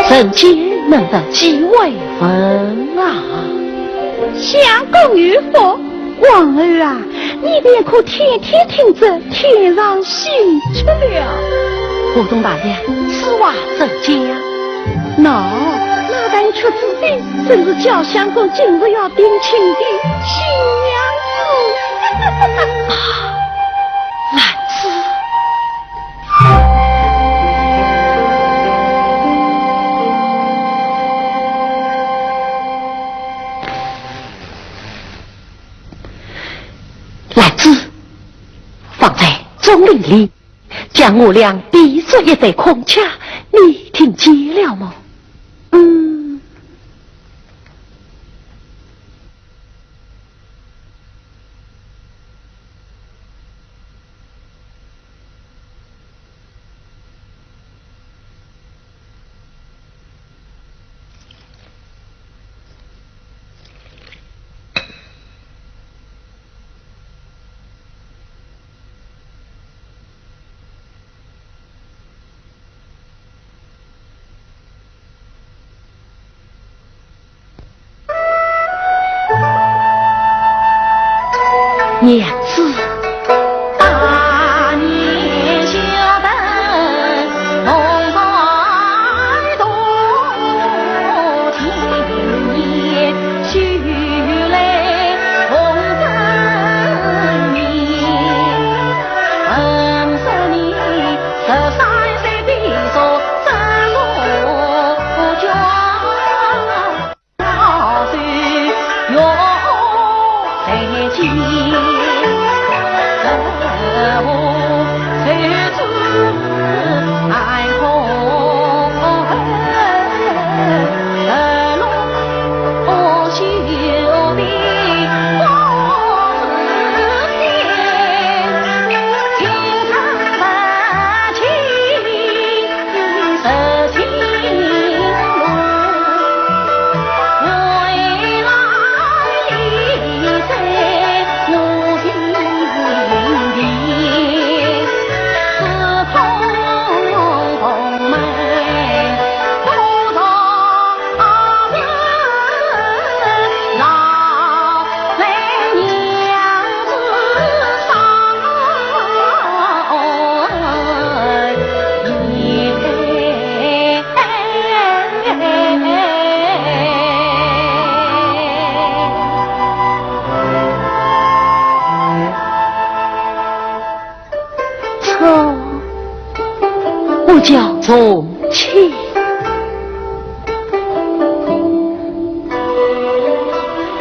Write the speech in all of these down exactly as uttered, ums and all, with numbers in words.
人间能得几回闻啊？相公有福，皇后啊，你便可天天听着天上星辰了。河东大娘，此话怎讲？喏，那段曲子的正是叫相公今日要定亲的新娘子。啊，兰子。 兰子，方才钟离离将我俩比作一对孔雀，你听见了吗？嗯。 娘子。错，我叫从前。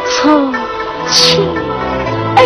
从前。哎。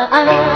忘了娘。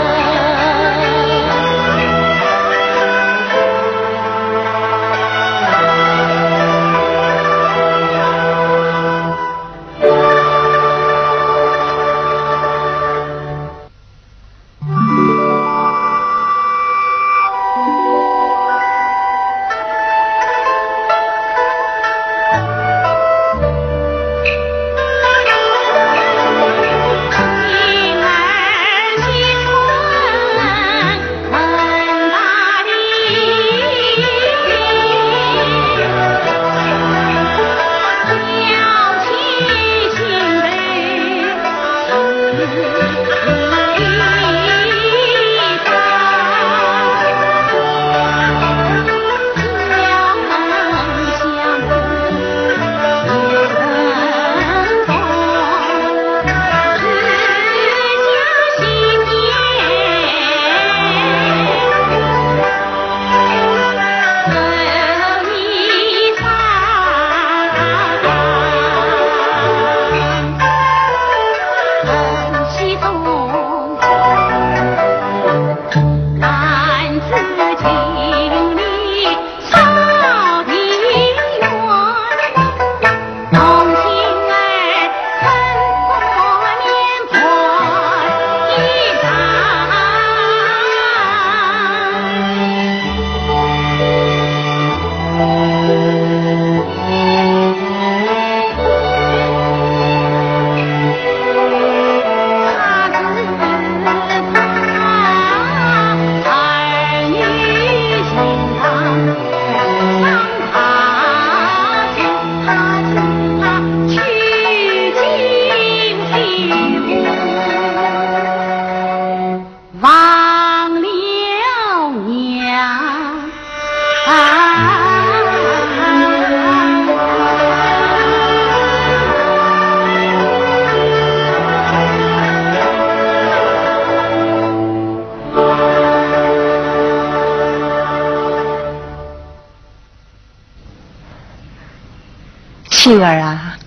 青儿啊，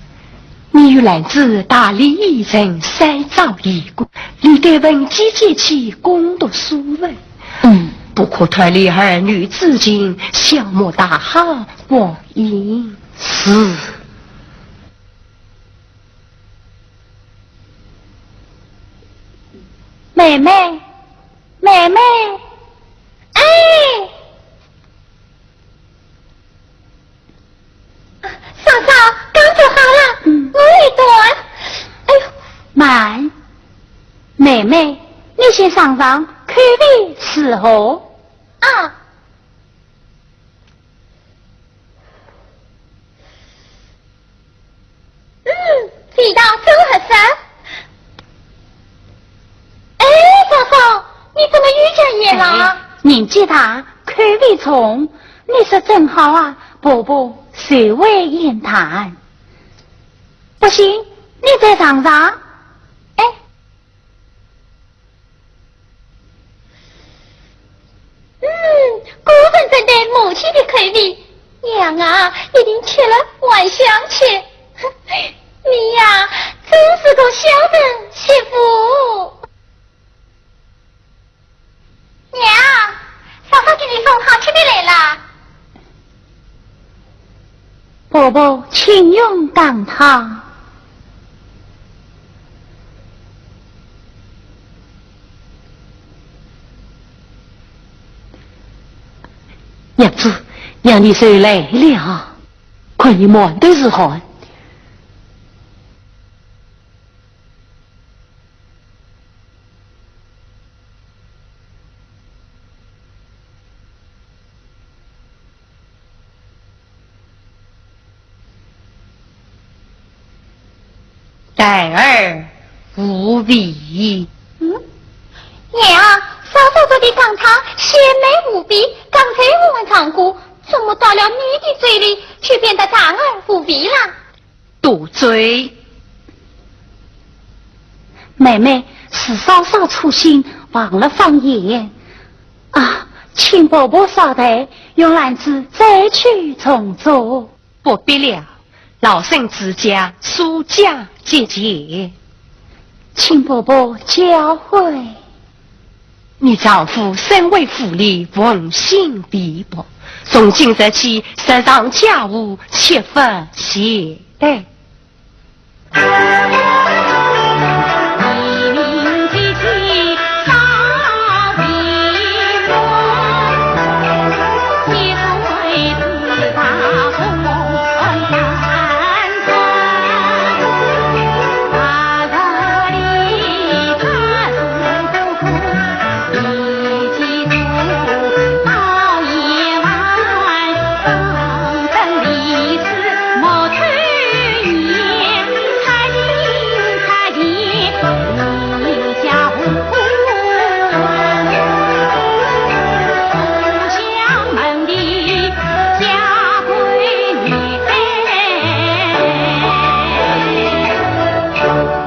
你与兰子大礼一声，三朝一过，你该问姐姐去攻读书文。嗯。不可贪恋儿女之情，消磨大好光阴。是。妹妹，妹妹，哎！ 嫂嫂，刚做好了，嗯。我一端。哎呦，慢，妹妹，你先尝尝，口味如何？啊。 嗯，味道真合适。哎，嫂嫂，你怎么又讲咸了？哎，年纪大，口味重，你说正好啊，婆婆就会厌淡。不信，你再尝尝。哎， 嗯，果然正对母亲的口味，娘啊，一定吃了还想吃。你呀，真是个孝顺媳妇。娘，嫂嫂给你送好吃的来了。 婆婆，请用羹汤。娘子，娘，你受累了，看你满头是汗。 待儿无味。嗯？娘啊，嫂嫂做的羹汤鲜美无比，刚才我还尝过，怎么到了你的嘴里就变得淡而无味了？ 多嘴。妹妹，是嫂嫂粗心，忘了放盐。啊，请婆婆稍待，用篮子再去重做。不必了，老身自家，速将即全。请婆婆教诲。你丈夫身为府里奉心地保，从今日起，日常家务切勿懈怠。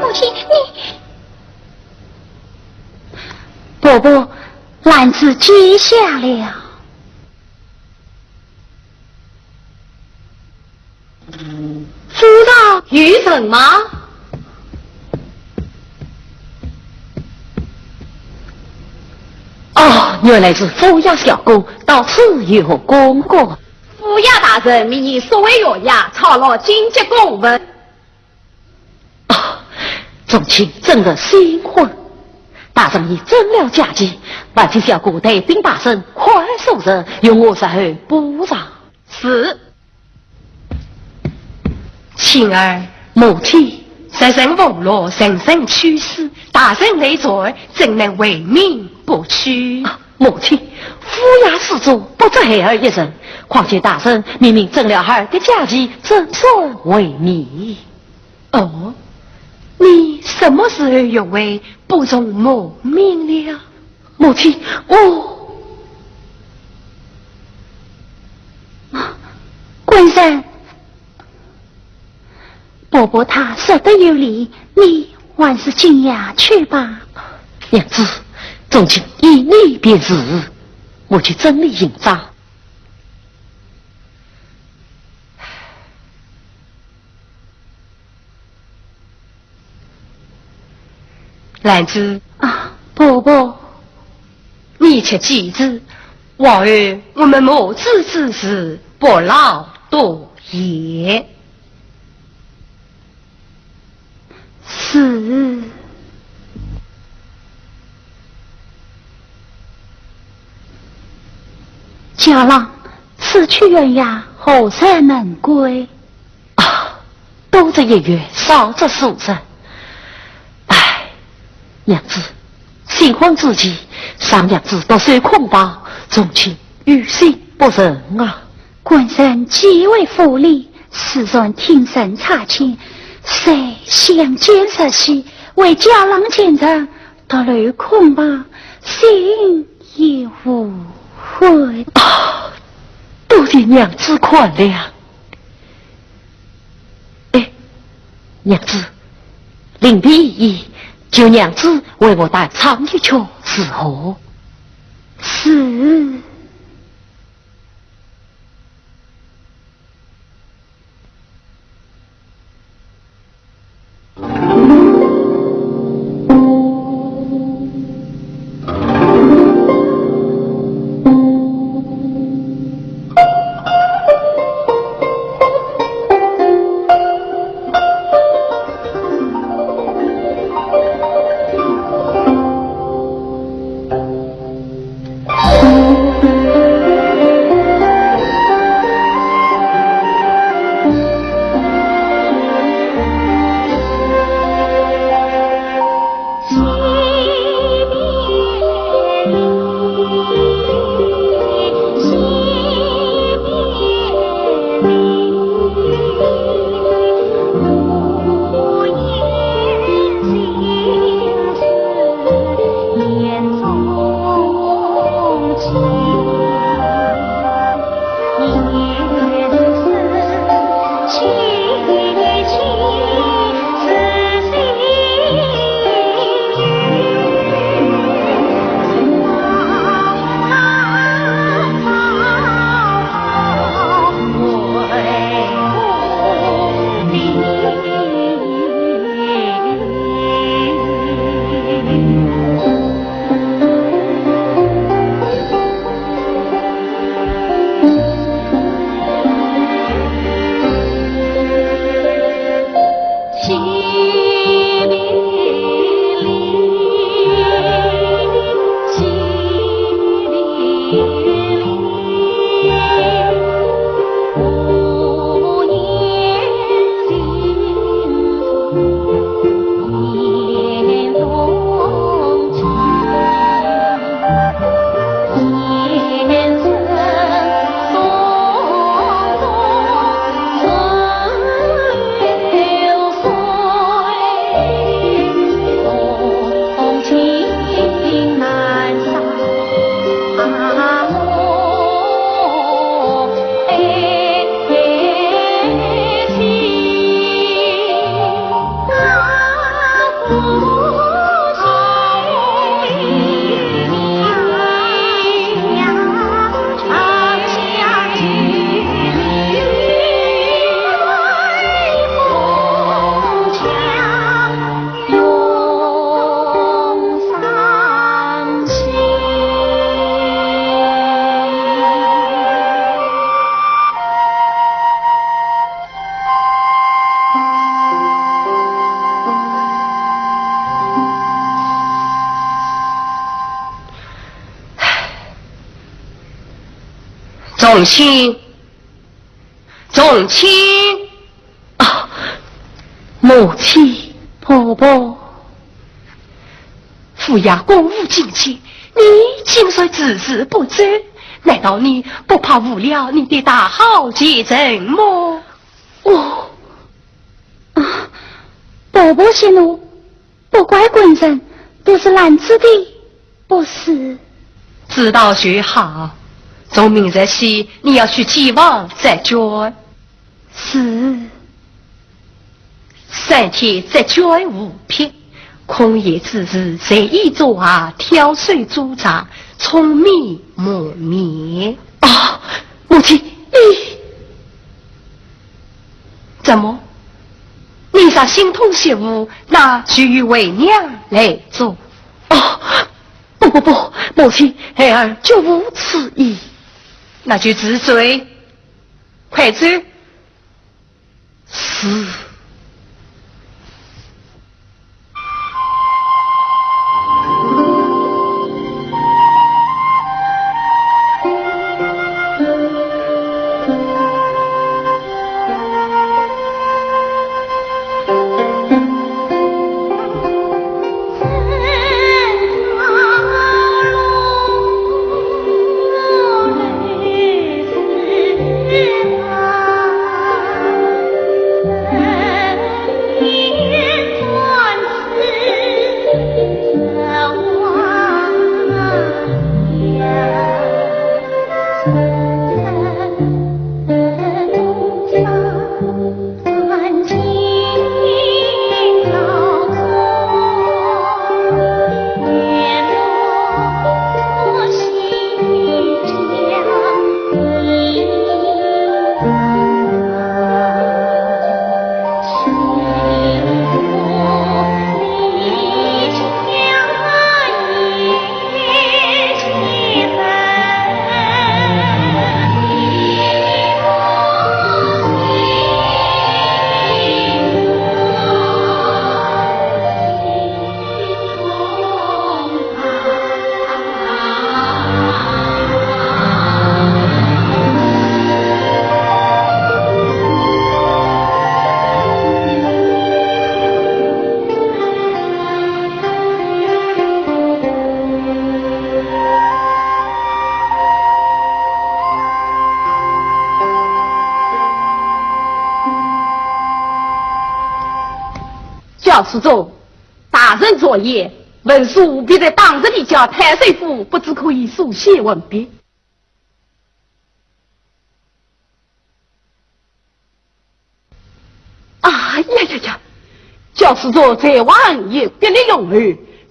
母亲，你……伯伯，兰子记下了。 朱道有人吗？哦，原来是府衙小官，到此有何公干？府衙大人命你速回县衙，抄录紧急公文。哦，宗亲正值新婚，大人已征了家眷，还请小官带兵八省，快速人，容我日后补上。是。 亲儿，母亲，日辰无落，人生去世，大人累罪，怎能为民不屈？啊，母亲，府衙司主不止孩儿一人，况且大人明明征了孩儿的家眷，怎算为民？哦，你什么时候学会不从母命了？母亲，我……啊，官人， 伯伯他说得有理，你还是进衙去吧。娘子，宗亲依你便是，我去整理行装。 兰子。啊，婆婆。你且记住，往后我们母子之事，不劳多言。是。家郎，此去远呀，何日能归？ 啊，多则一月，少则数日。唉，娘子，新婚之期，常娘子独守空房，宗亲于心不忍啊。官人既为府里，自然听政差遣，谁想见日喜，为家郎进城，独留空房，心也无悔。啊，多谢娘子宽谅。 哎，娘子，临别一夜，求娘子为我弹唱一曲，如何？是。重亲，重亲。啊，母亲。婆婆。府衙公务紧急，你竟然迟迟不奏，难道你不怕误了你的大好前程么？哦，啊，婆婆息怒， 不怪官人，都是兰子的不是。知道就好，从明日起你要去寄往浙江。是。三天浙江无聘，空闲之时随意做啊，挑水煮茶，聪明磨面。啊，母亲，你……怎么？你若心痛惜父，那就由为娘来做。哦，不不不，母亲，孩儿绝无此意。那就住嘴，快走。是。 教书中，大人作业，文书务必在当日提交太岁府，不知可以速写完毕。 啊呀呀呀！教书中在外也别立用后，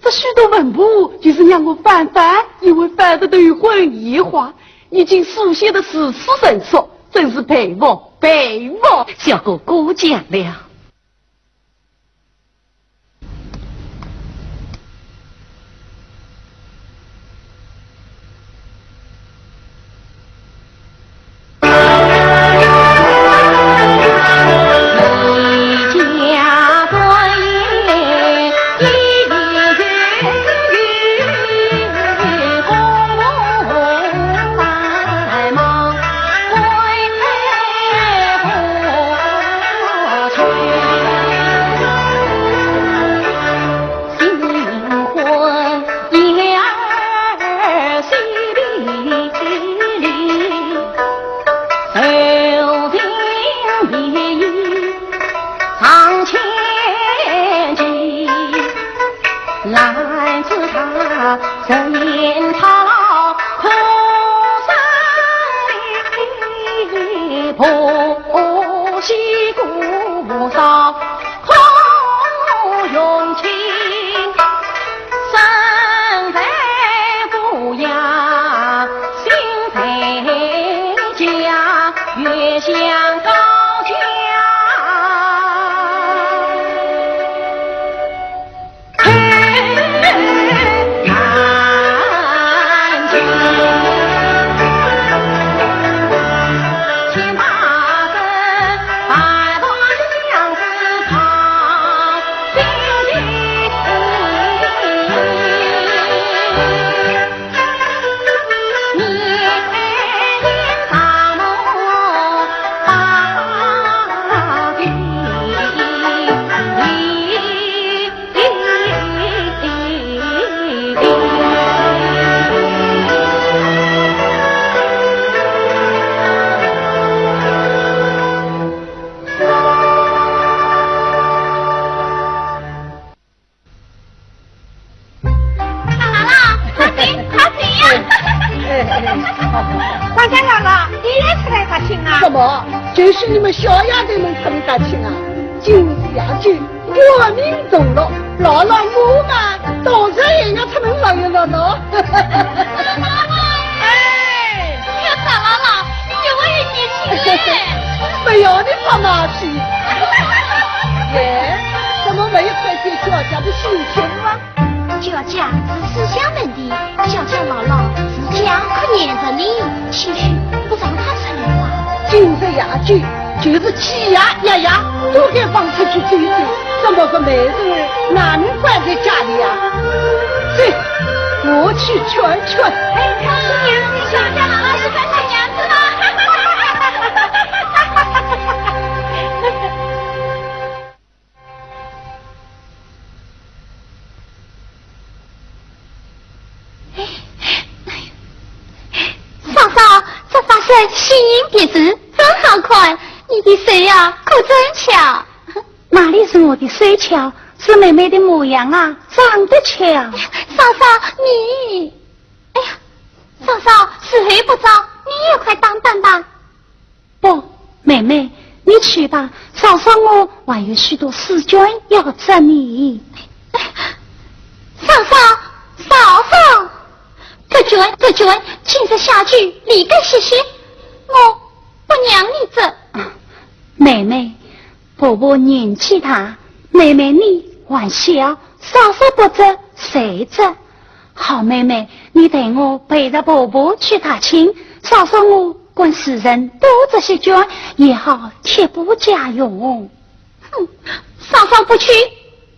这许多文簿就是让我翻翻，也会翻得头昏眼花，已经书写得如此生疏，真是佩服，佩服。小哥过奖了。么，就是你们小丫头们出门踏青啊，今朝夜里，我们同乐，老老我嘛，当然也要出门乐一乐咯。哎，看大老老，你越来越年轻嘞。不要你拍马屁。耶，怎么没有看见小姐的心情吗？ 小姐是书香门第，小姐老老是家可严实哩，兴许不让她出来吧。今朝夜里就是鸡呀、鸭呀，都该放出去走走，这么个美人儿，哪能关在家里呀？走，我去劝劝。哎，小姐，小姐，老老是关在娘子吗？ 嫂嫂，这把扇新型别致，真好看。你的手呀，可真巧。哪里是我的手巧，是妹妹的模样啊，长得巧。嫂嫂，你……哎呀，嫂嫂，时候不早，你也快打扮吧。 不，妹妹，你去吧，嫂嫂我还有许多试卷要着呢。嫂嫂，嫂嫂，试卷，试卷，今朝下去，你该歇歇，我不让你着。啊，妹妹，婆婆年纪大，妹妹你还小，嫂嫂不着，谁着？ 好妹妹，你代我陪着婆婆去踏青，嫂嫂我管事人多着些卷，也好贴补家用。哼，嫂嫂不去，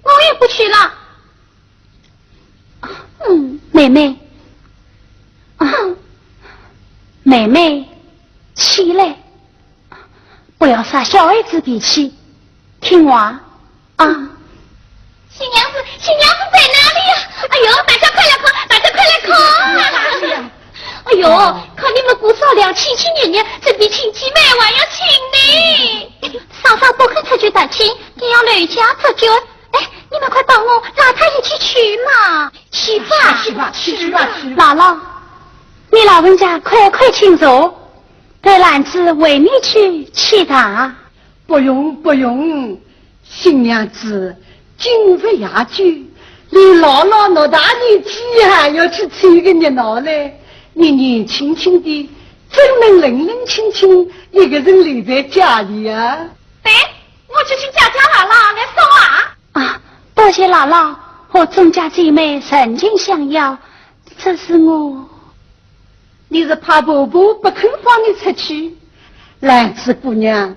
我也不去了。嗯，妹妹，啊，妹妹，起来。 不要耍小孩子脾气，听话啊。新娘子，新娘子在哪里呀？哎呦，大家快来看，大家快来看！哎呦，看你们姑嫂俩亲亲热热，准备请姐妹还要请呢。嫂嫂不肯出去踏青，你要留下这卷。哎，你们快帮我拉她一起去嘛。去吧，去吧，去吧，去吧。姥姥，你老人家快快请坐。 待兰子为你去沏茶。不用，不用，新娘子，今日夜里，连老老那大年纪还要去凑个热闹嘞。你年轻轻的，怎能冷冷清清一个人留在家里啊？对，我去请姐姐来了，来送啊。啊，多谢姥姥和众家姐妹盛情相邀，这是我 你是怕婆婆不肯放你出去？兰子姑娘，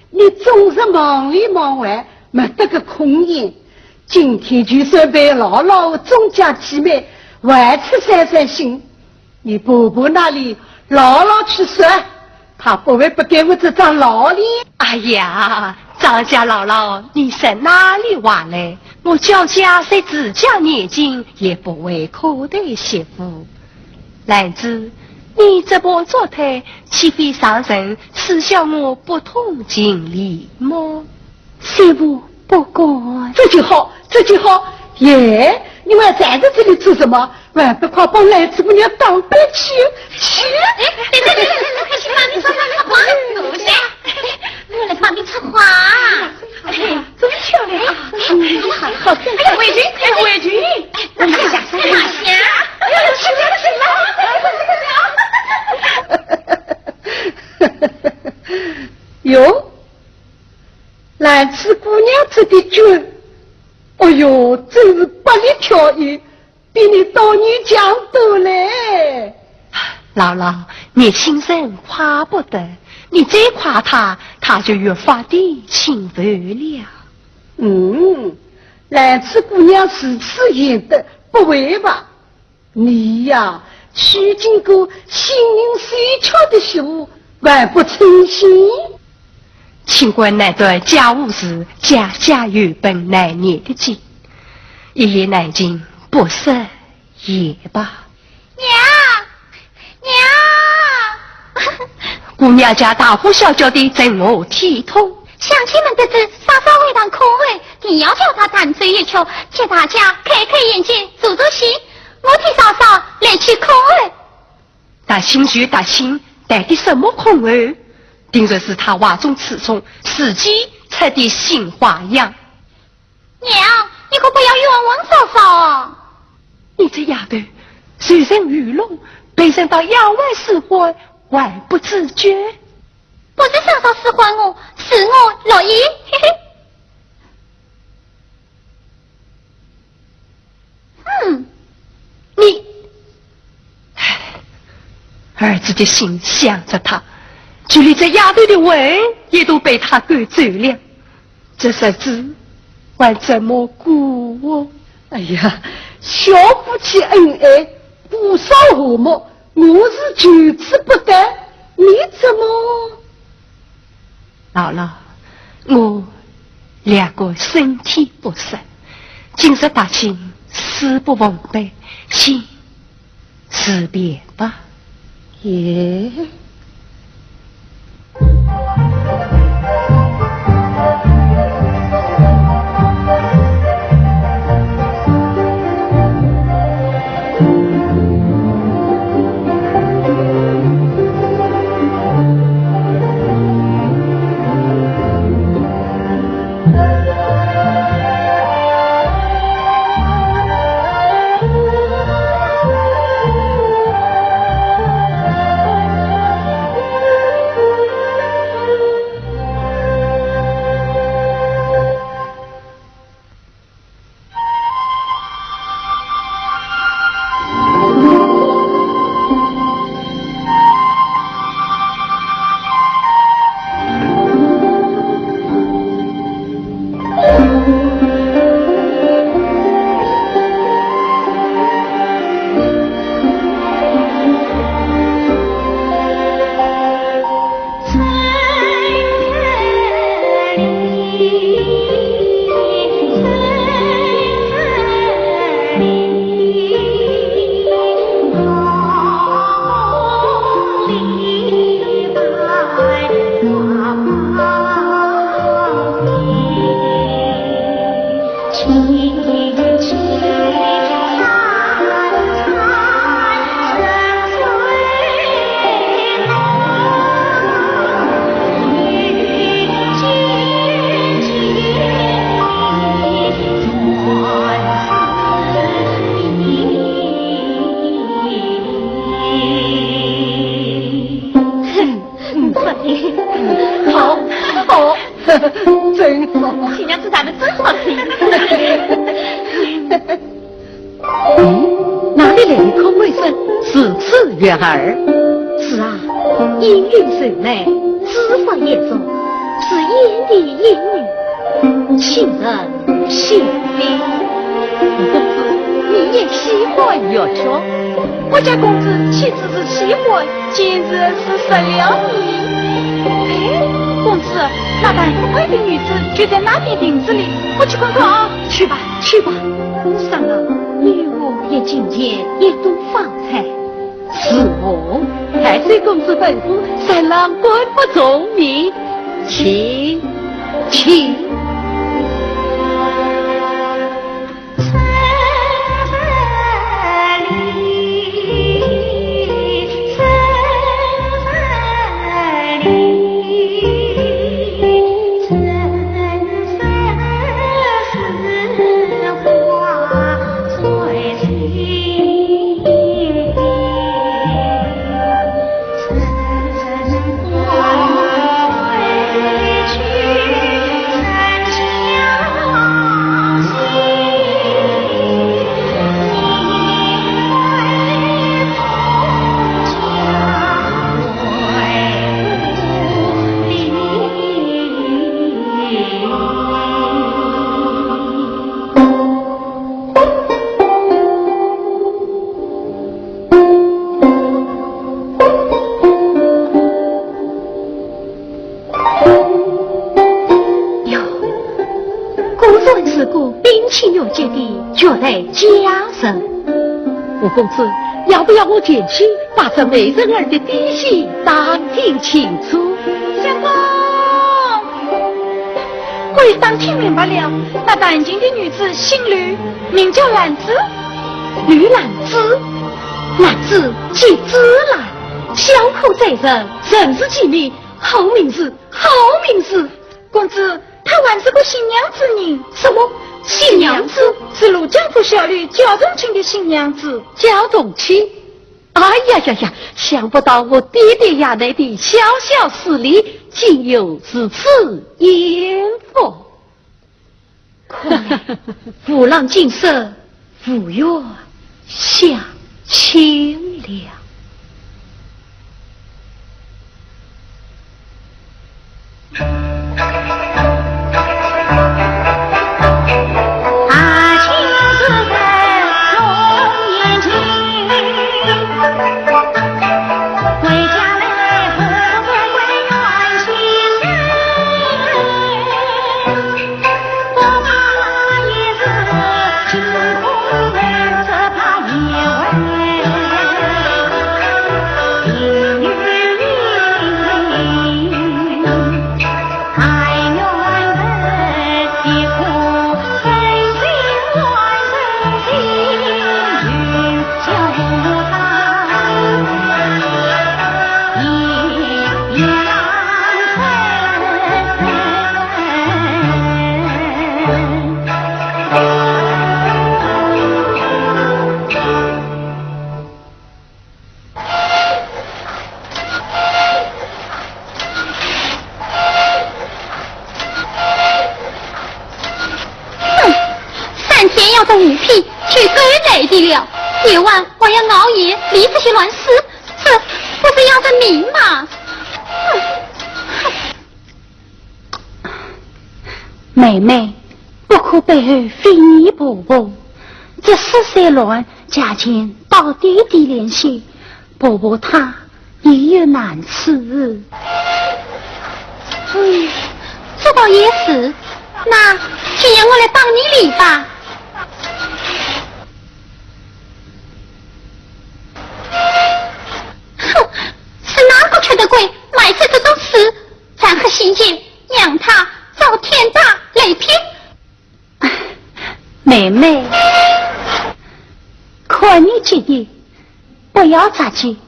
你总是忙里忙外，没得个空闲。今天就算陪老老和众家姐妹外出散散心，你婆婆那里老老去说，她不会不给我这张老脸。哎呀，张家老老，你说哪里话嘞？我焦家虽自家年轻，也不会苦待媳妇。 兰子，你这把作态，岂非上人耻笑我不通情理么？媳妇不敢。这就好，这就好。耶，你还站在这里做什么？还不快帮兰子姑娘打扮去，去！哎，等等等等等，快去帮你穿上个花，坐下。我来帮你插花。 哎，真漂亮啊！哎，好，好看。哎，围裙，哎，围裙。哎，拿下，拿下。哎，去了，去了。哟，兰子姑娘这个裙，哎哟，真是百里挑一， 比你当年强多嘞。老老，年轻人夸不得，你再夸她，她就越发的轻浮了。嗯，兰子姑娘如此贤德，不会吧？你呀，娶进个心灵手巧的媳妇，还不称心。 清官难断家务事，家家有本难念的经。一言难尽，不说也罢。娘，娘！姑娘家大呼小叫的，成何体统？乡亲们得知嫂嫂会弹空喉，定要叫她弹奏一曲，给大家开开眼界，助助兴。我替嫂嫂来吹空喉。 踏青就踏青，弹的什么空喉？定然是他哗众取宠，伺机出点新花样。娘，你可不要冤枉嫂嫂。你这丫头，受人愚弄，被人到野外使唤，还不自觉？不是嫂嫂使唤我，是我乐意。嘿嘿。 嗯，你，唉，儿子的心向着他，就连这丫头的魂也都被他赶走了，这日子还怎么过哦？哎呀，小夫妻恩爱，和睦，我是求之不得，你怎么？ 姥姥，我两个身体不适，今日踏亲，誓不奉陪，请自便吧。耶？ 好，好，真好。新娘子弹得真好听。嗯，哪里来的空回声，如此悦耳？是啊，音韵柔美，指法也柔，是燕的音律，沁人心脾。公子，你也喜欢乐曲？我家公子岂止是喜欢， 简直是失了迷。哎，公子，那道不快的女子就在那边亭子里，我去看看啊。去吧，去吧。商郎，你我也敬献一朵芳彩。是哦，太岁公子吩咐，商郎敢不从命。请，请。哟，果然是个冰清玉洁的绝代佳人。吴公子，要不要我前去把这美人儿的底细打听清楚？相公，我已打听明白了，那弹琴的女子姓吕，名叫兰芝。吕兰芝，兰芝即芝兰，小可才人，人如其名，好名字，好名字！公子，她还是个新娘子呢。什么？新娘子？是罗家族小楼焦仲卿的新娘子。焦仲卿？哎呀呀呀，想不到我爹爹衙内的小小势力，竟有如此眼福。 看来父老今生无缘相见了。哼，三天要的雨披，就够来的了，夜晚还要熬夜理这些乱事，这不是要人命吗？哼！ 妹妹，不可背后非议婆婆，这事虽乱，家前到爹爹联系，婆婆她也有难处。嗯，这倒也是。那就让我来帮你理吧。哼，是哪个缺德鬼卖出这种书？ 咱和心姐让她遭天打雷劈。妹妹，看你急的，不要着急，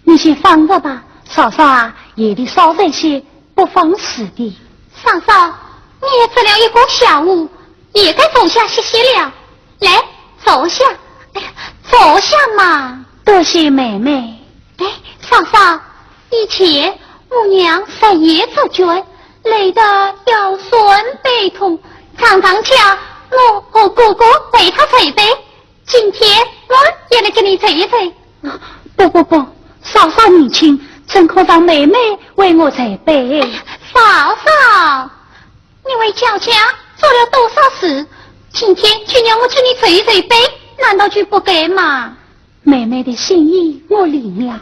你先放着吧。嫂嫂啊，夜里少睡些，不妨事的。嫂嫂，你也值了一个下午，也该坐下歇歇了。来，坐下。哎呀，坐下嘛。多谢妹妹。哎，嫂嫂， 以前我娘日夜做卷，累得腰酸背痛，常常叫我和哥哥为她捶背。今天我也来给你捶一捶。不不不，嫂嫂年轻，怎可让妹妹为我捶背？嫂嫂，你为焦家做了多少事，今天就让我替你捶一捶背，难道就不该吗？ 妹妹的心意我领了，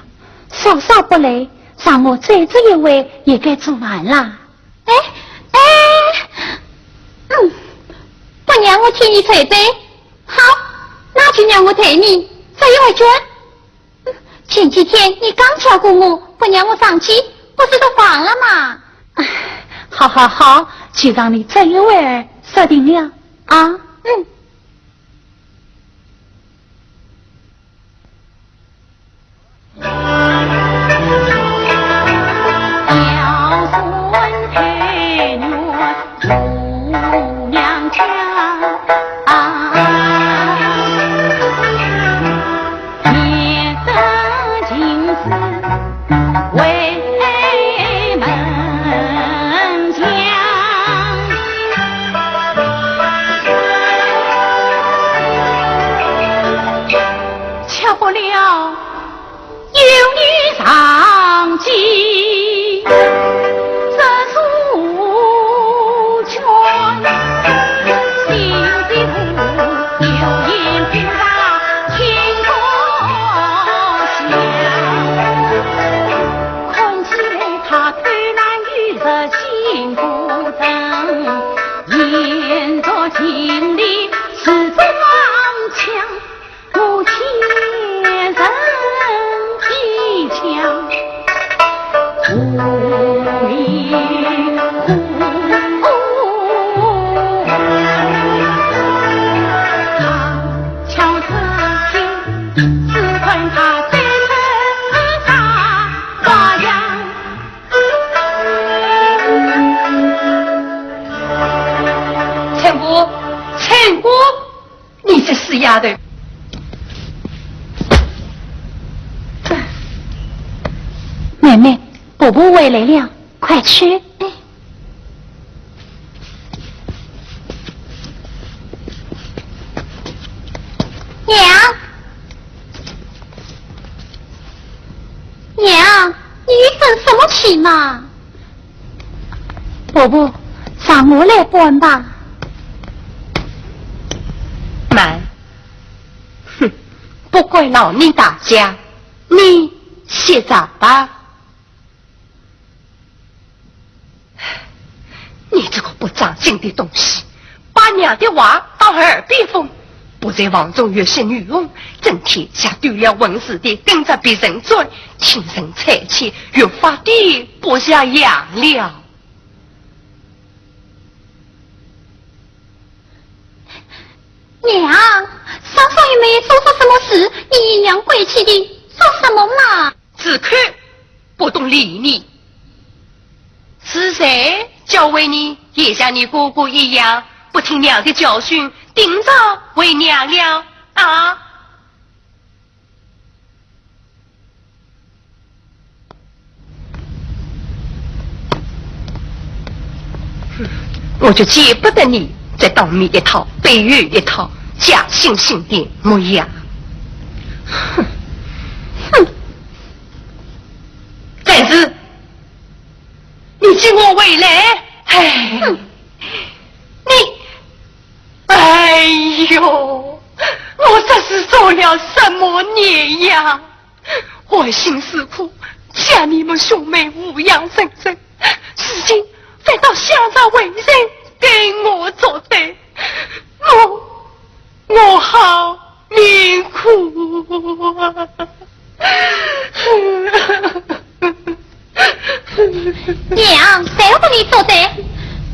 嫂嫂不累，让我陪着一会也该做饭啦。哎，哎，嗯，不让我替你捶背，好，那就让我替你捶一回卷。嗯，前几天你刚叫过我，不让我上街，不是都忘了吗？哎，好好好，就让你这一会儿说定了啊。嗯。 吃不了，有你上街，这书卷，心里头有言不发心中想。看起来他偷懒有日心不正，言说情理是装腔。 我欠人一腔。丫头。妹妹，婆婆回来了，快去。哎。娘，娘，你又生什么气嘛？ 婆婆，让我来搬吧。慢，哼，不管老娘大家，你歇着吧。你这个不长进的东西，把娘的话当耳边风， 不在房中学习女红，整天像丢了魂似的跟着别人转，听人猜忌，越发的不像样了。娘，嫂嫂又没有做错什么事，你阴阳怪气的做什么嘛？ 住口，不懂礼仪。是谁教会你也像你哥哥一样，不听娘的教训，顶撞为娘了啊？哼，我就见不得你在当面一套，背后一套，假惺惺的模样。哼，哼。 但是，你给我回来！哎，哼，你，哎呦，我这是做了什么孽呀？含辛茹苦将你们兄妹抚养成人，如今反倒想着为人跟我作对，我 我好命苦啊！娘，谁和你作对？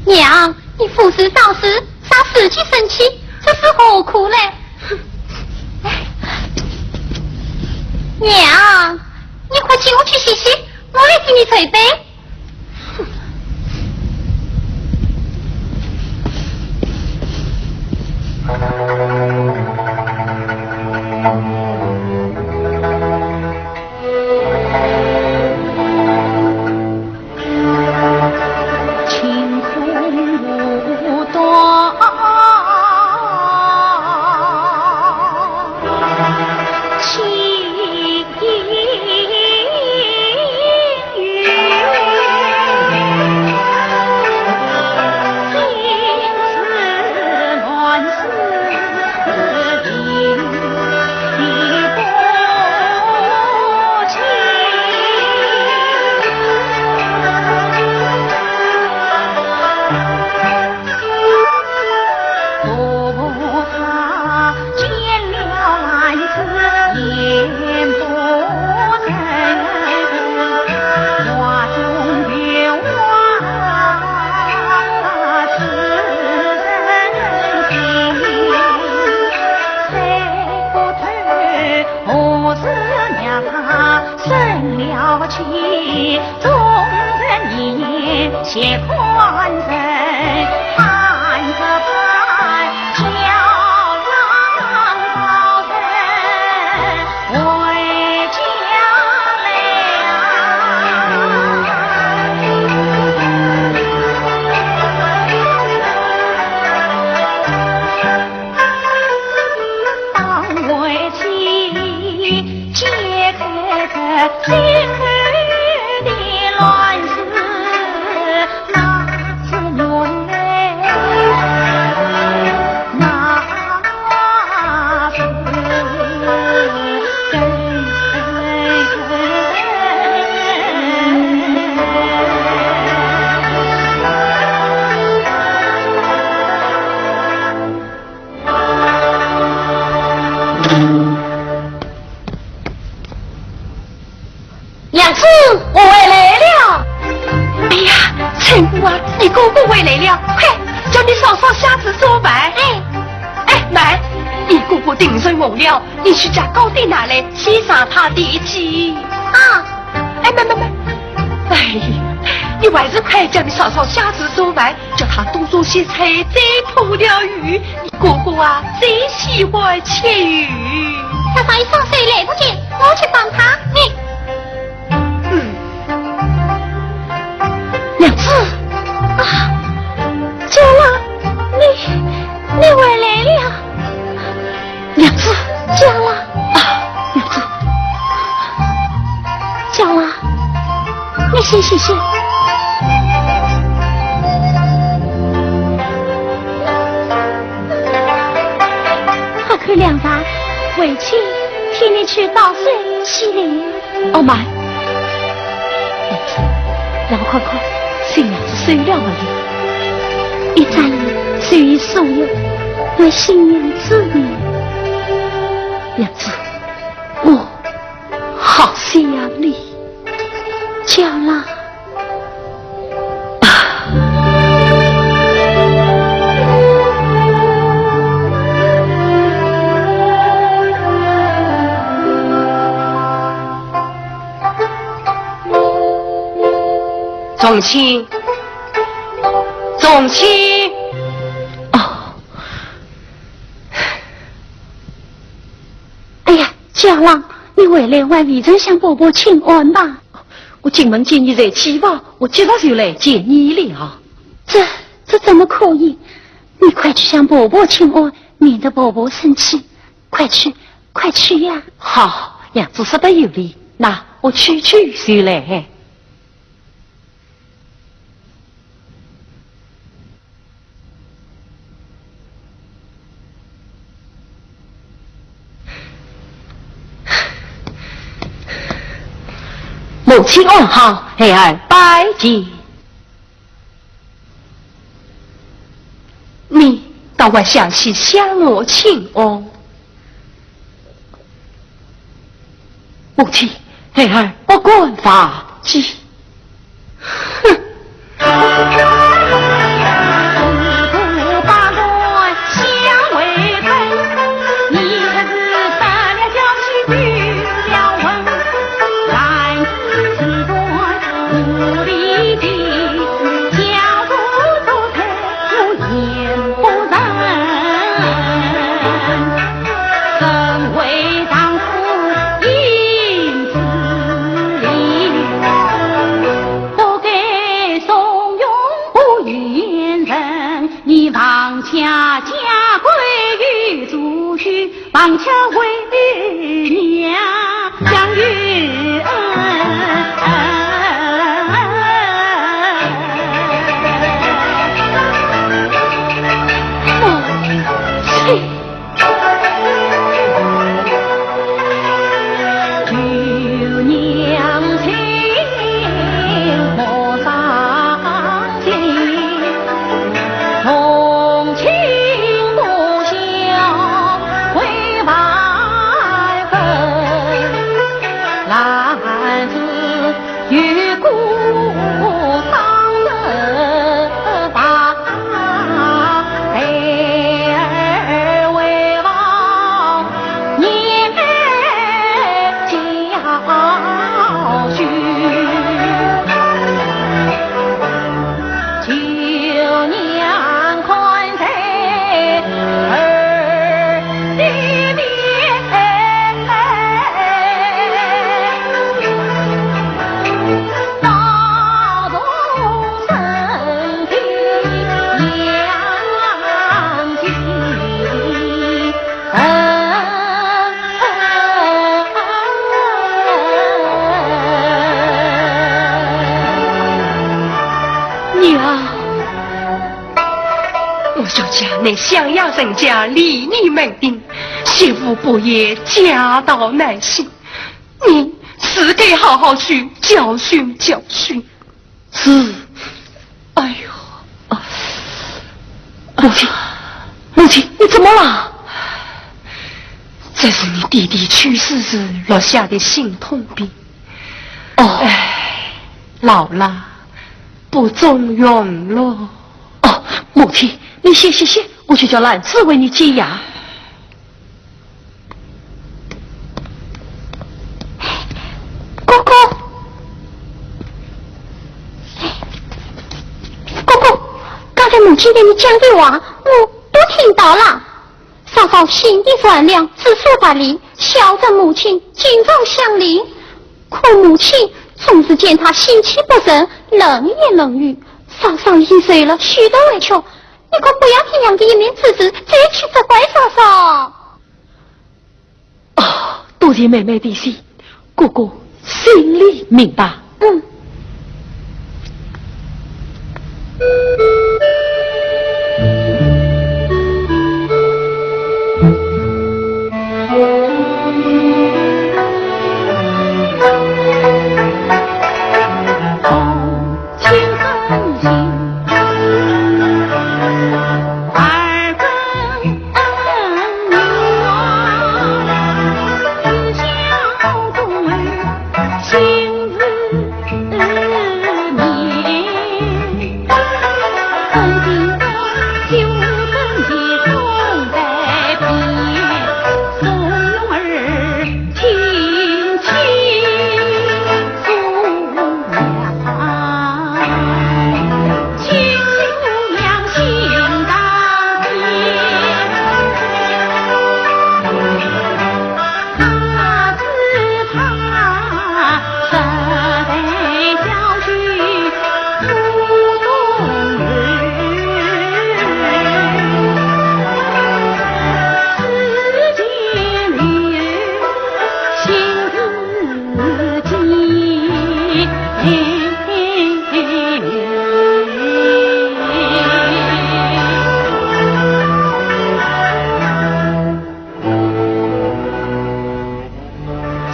娘，你服侍张氏，惹自己生气，这是何苦嘞？娘，你快进屋去歇息，我来替你捶背。 娘子，我回来了。哎呀，春姑啊，你哥哥回来了，快，叫你嫂嫂下去做饭。哎。哎，慢，你哥哥定神忘了，你去将糕点拿来，先尝尝甜气。啊。哎，慢，慢，慢。哎呀，你还是快叫你嫂嫂下厨做饭，叫她多做些菜，再铺条鱼。你哥哥啊，最喜欢吃鱼。嫂嫂，一双手来不及，我去帮她。你，嗯。娘子。啊，娇兰，你，你回来了。 娘子。娇兰。啊，娘子。娇兰，你先歇歇。快看，两房，为妻替你去倒水洗脸。 哦，慢。娘子，让我看看，新娘子收了没有？一转眼，收一收了，我新娘子呢？娘子，我好想你。娇兰。 宗亲，宗亲。哦。哎呀，娇兰，你回来还未曾向伯伯请安吧？我进门见你在起房，我急着就来见你了。这，这怎么可以？你快去向伯伯请安，免得伯伯生气。快去，快去呀！好，娘子说得有理，那我去去就来。 母亲安好，孩儿拜见。你倒还想去向我请安？ 母亲，孩儿不敢忘记。哼！娘。 我小姐乃襄阳人家，礼义门庭，媳妇不言，家道难幸。你自该好好去教训教训。是。哎呦，啊，母亲，母亲，你怎么了？这是你爹爹去世时留下的心痛笔。哦。唉，老了，不中用了。 哦，母亲，你歇歇歇，我去叫兰子为你解药。哥哥。今天你讲的话，我都听到了。嫂嫂心地善良，知书达理，孝顺母亲，尽忠乡邻。可母亲总是见她心气不顺，冷言冷语。嫂嫂已经受了许多委屈，你可不要听娘的一面之词，再去责怪嫂嫂。 哦，多谢妹妹提醒，哥哥心里明白。嗯。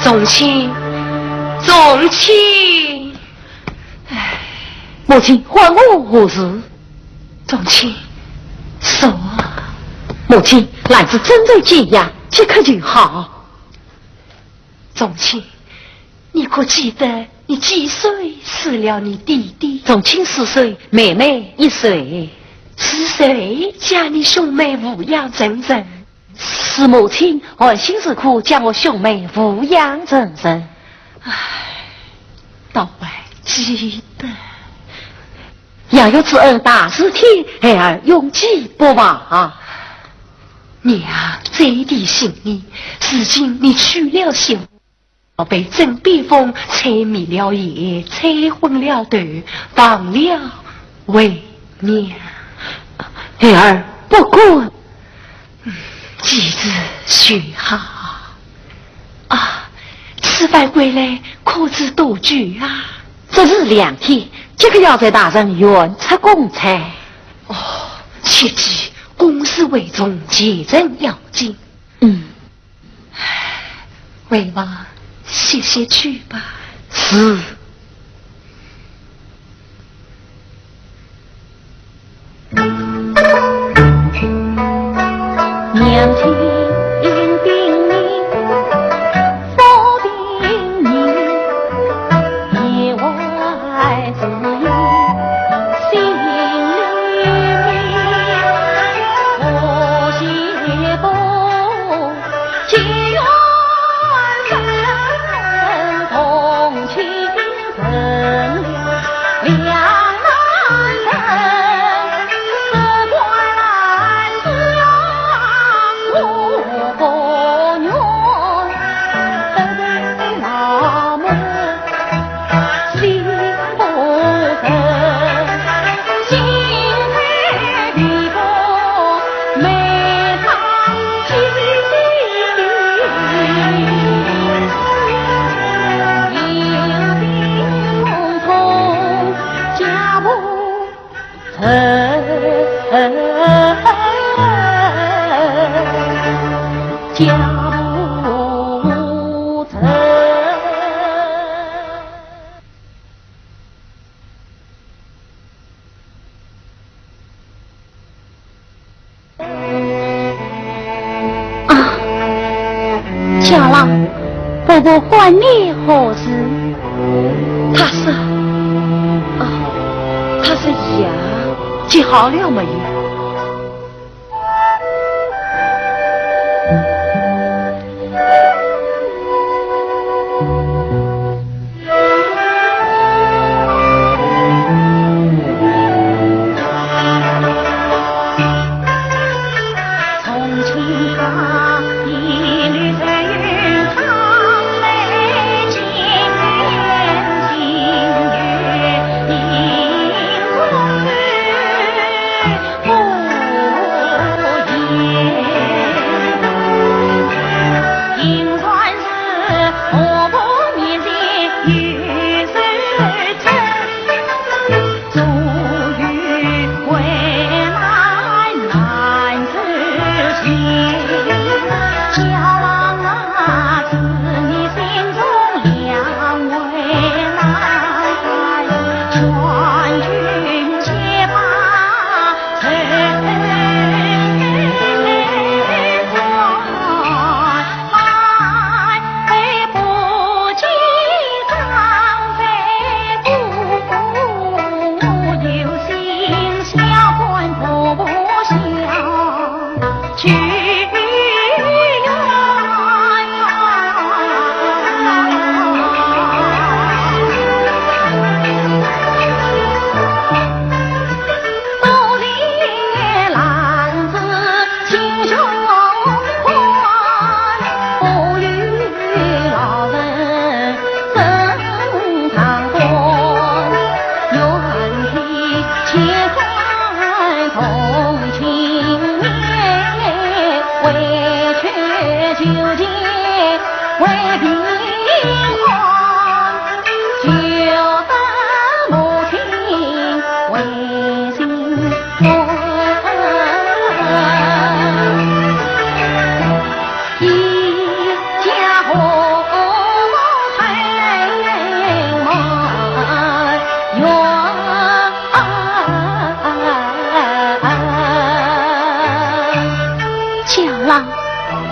宗庆，宗庆。唉，母亲，唤我何事？宗庆，说。母亲，兰子正在静养，即刻就好。宗庆，你可记得你几岁死了你爹爹？宗庆四岁，妹妹一岁。是谁将你兄妹抚养成人？ 是母亲含辛茹苦将我兄妹抚养成人。唉，倒还记得。养育之恩大似天，孩儿永记不忘。娘最提醒你，如今你娶了新 被枕边风吹灭了眼，吹昏了头，忘了为娘。孩儿不敢。嗯，既是就好。啊，此番归来可知多久啊？只是两天，即刻要在大人远出公差。哦，切记公事为重，前程要紧。嗯。 为望歇歇去吧。是。啊，小郎，婆婆唤你何事？她说，啊，她说药，吃好了没有？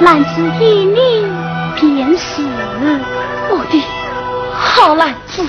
篮子给你便是。我的好篮子。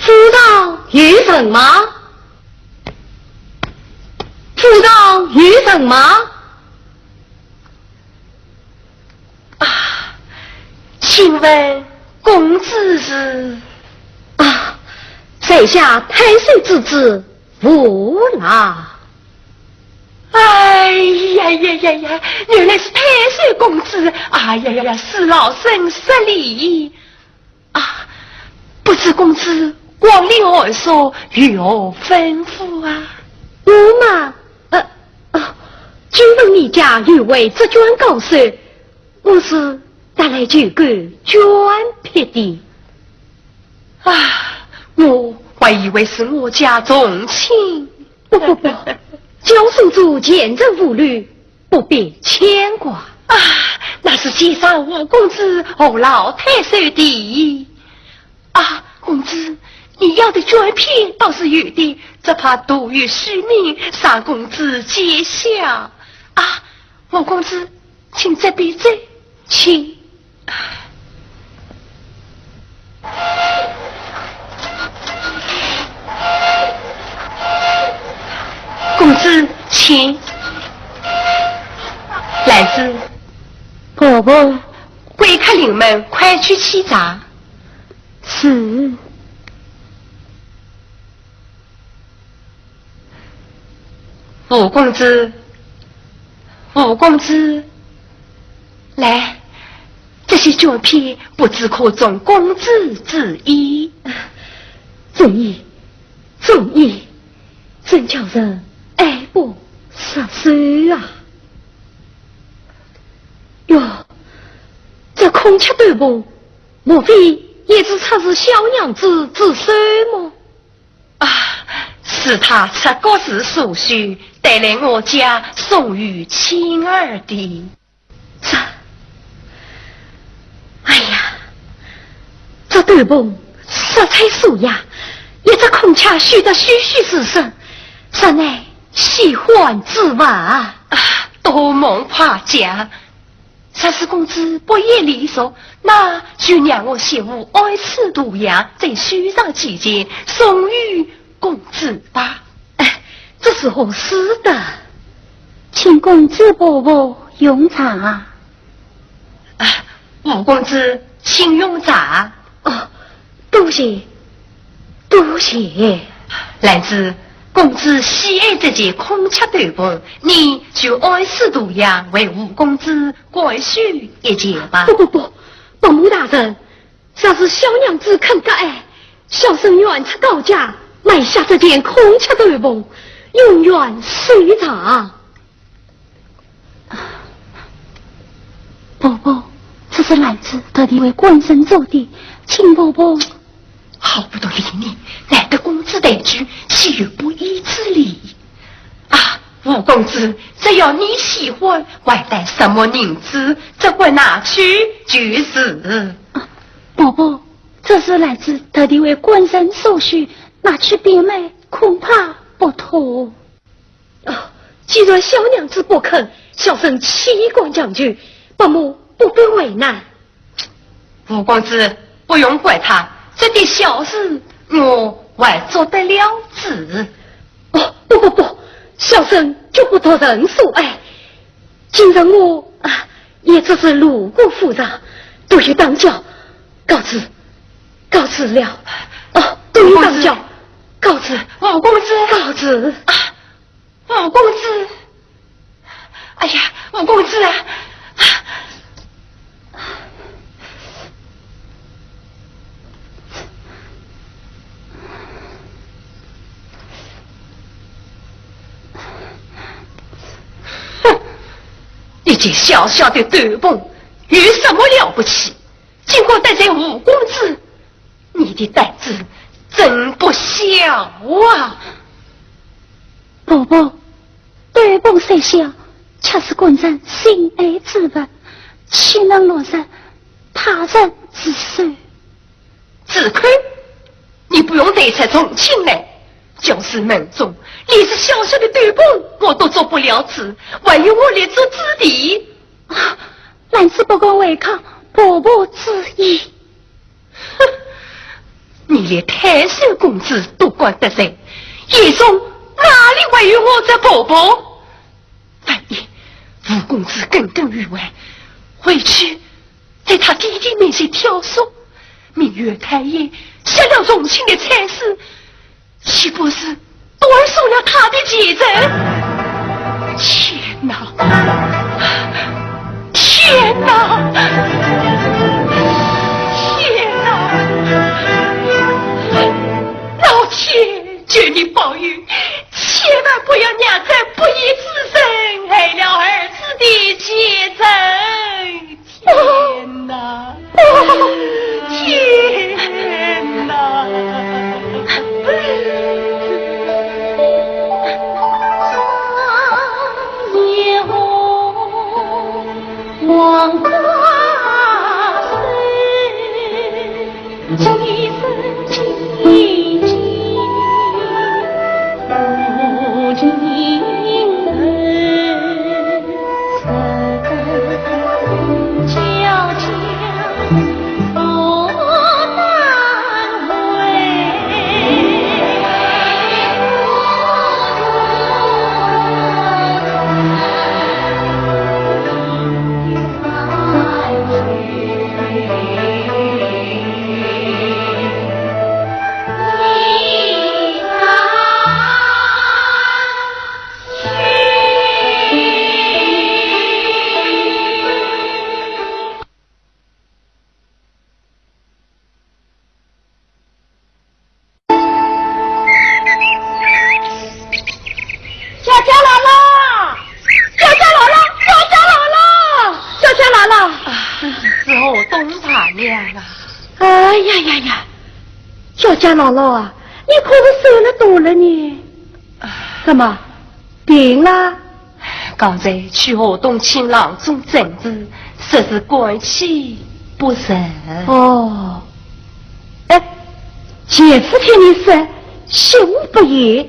府上有人吗？府上有人吗？啊，请问公子是？啊，在下太守之子吴郎。哎呀呀呀呀，原来是太守公子！哎呀呀呀，恕老身失礼。 啊，不知公子光临寒舍，有何吩咐啊？我嘛，呃，哦，久闻你家有位折绢高手，我是特来求购绢帖的。啊，我还以为是我家重亲。不不不，教书做前程无虑， 不必牵挂。啊，那是谢上王公子和老太守的。啊，公子，你要的绢帖倒是有的，只怕徒有虚名，让公子揭晓。啊，王公子，请这边坐，请。 公子，请。兰子。婆婆。贵客临门，快去沏茶。是。 吴公子，吴公子，来，这些绢帖不知可中公子之意？中意，中意，真叫人爱不释手啊！哟，这孔雀斗篷，莫非也是出自小娘子之手么？ 啊，是她出国时所绣，带来我家送与青儿的。这，哎呀，这斗篷色彩素雅，一一只孔雀休得栩栩如生，实乃仙欢之物啊！啊，多蒙夸奖。若是公子不厌礼数，那就让我写副爱赐图样，再绣上几件，送与公子吧。哎，这是合适的，请公子婆婆用茶。 啊，吴公子，请用茶。哦，多谢，多谢。兰子，公子喜爱这件孔雀斗篷，你就爱赐图样为吴公子改绣一件吧。不不不，伯母大人，若是小娘子肯割爱，小生愿出高价买下这件孔雀斗篷，永远收藏。 婆婆，这是兰子特地为官人做的，请婆婆。好不得理你，难得公子抬举，岂有不依之理？啊，吴公子，只要你喜欢，还带什么银子，只管拿去就是。啊，婆婆，这是兰子特地为官人所绣，拿去变卖，恐怕不妥。 哦，既然小娘子不肯，小生岂敢强求，伯母不必为难。吴公子，不用怪她，这点小事我还做得了主。哦，不不不，小生绝不托人所爱。今日我啊，也只是路过府上，多有打搅，告辞，告辞了。哦，多有打搅，告辞。吴公子。告辞。啊， 吴公子，哎呀，吴公子啊！啊，哼，一件小小的斗篷，有什么了不起？竟敢得罪吴公子， 你的胆子真不小啊！婆婆，斗篷虽小，却是官人心爱之物，岂能落入他人之手？子亏，你不用带出重情来。就是门中，连这小小的斗篷我都做不了主，还要我来做主的？啊，兰子不敢违抗婆婆之意。 哼，你连太守公子都敢得罪，眼中哪里还有我这婆婆？万一吴公子耿耿于怀，回去在他爹爹面前挑唆，明月开夜，失了重亲的差事， 岂不是断送了他的前程？天哪！天哪！天哪！老天，求你保佑，千万不要让这不义之人害了儿子的前程！ 天哪！天哪！小姐来了，小姐来了，小姐来了，小姐来了。啊，是河东大娘啊。哎呀呀呀，小姐来了啊，你可是瘦了多了呢。啊。怎么，病了？ 刚才去河东请郎中诊治，说是肝气不顺。哦，哎，前次听你说，媳妇不言，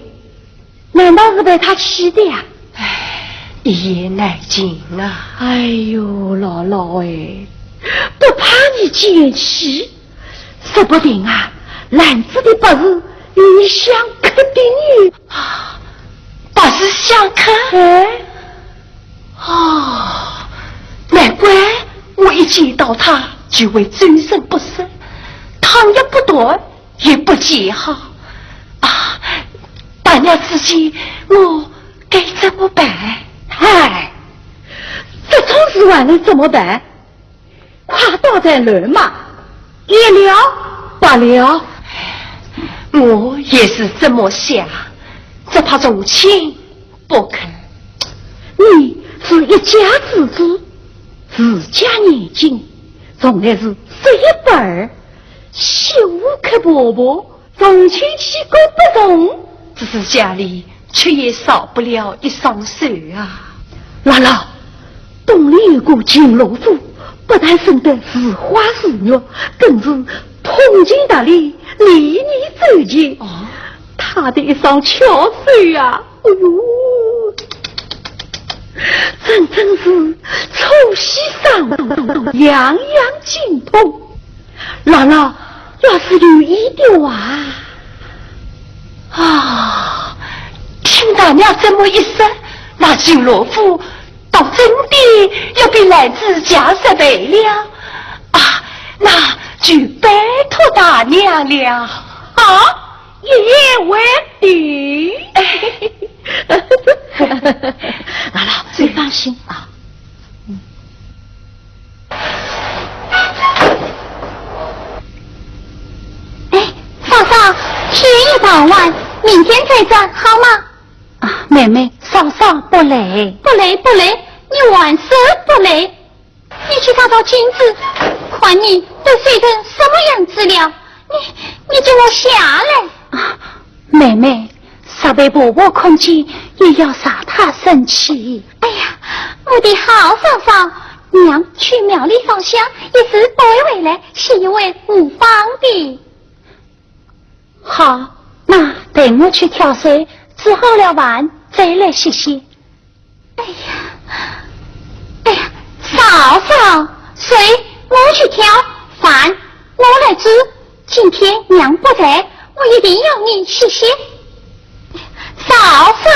难道是被他气的呀？唉，一言难尽啊。哎呦，老老哎，不怕你见气，说不定啊，兰子的不是与你相克的呢。啊，不是相克？哎。哦，难怪我一见到他就会周身不适，汤也不端，也不见好。啊，大娘子见，我该怎么办？嗨，这种事还能怎么办？快刀斩乱麻，一了百了。我也是这么想，只怕从轻不肯。你是一家之主，自家眼睛从来是说一不二，媳妇克婆婆，从轻起过不从。只是家里却也少不了一双手啊。老老，东邻有个秦罗府，不但生得如花如玉，更是通情达理，礼义周全。哦。他的一双巧手呀，哎呦，真正是促膝上，样样精通。老老，要是有意的话。啊，听大娘这么一说，那秦罗府倒真的要被兰子强失败了。啊，那就拜托大娘了。好，一言为定。老老，你放心啊。 哎，嫂嫂，天已傍晚，明天再战，好吗？啊，妹妹，嫂嫂不累。不累，不累，你还说不累？你去照照镜子，看你都瘦成什么样子了，你，你给我下来。啊，妹妹，若被婆婆看见，也要惹她生气。哎呀，我的好嫂嫂，娘去庙里烧香，一时不会回来，歇一会无妨的。好，那待我去挑水，煮好了饭，再来歇歇。哎呀，哎呀，嫂嫂，水我去挑，饭我来煮，今天娘不在，我一定要你歇歇。 嫂嫂。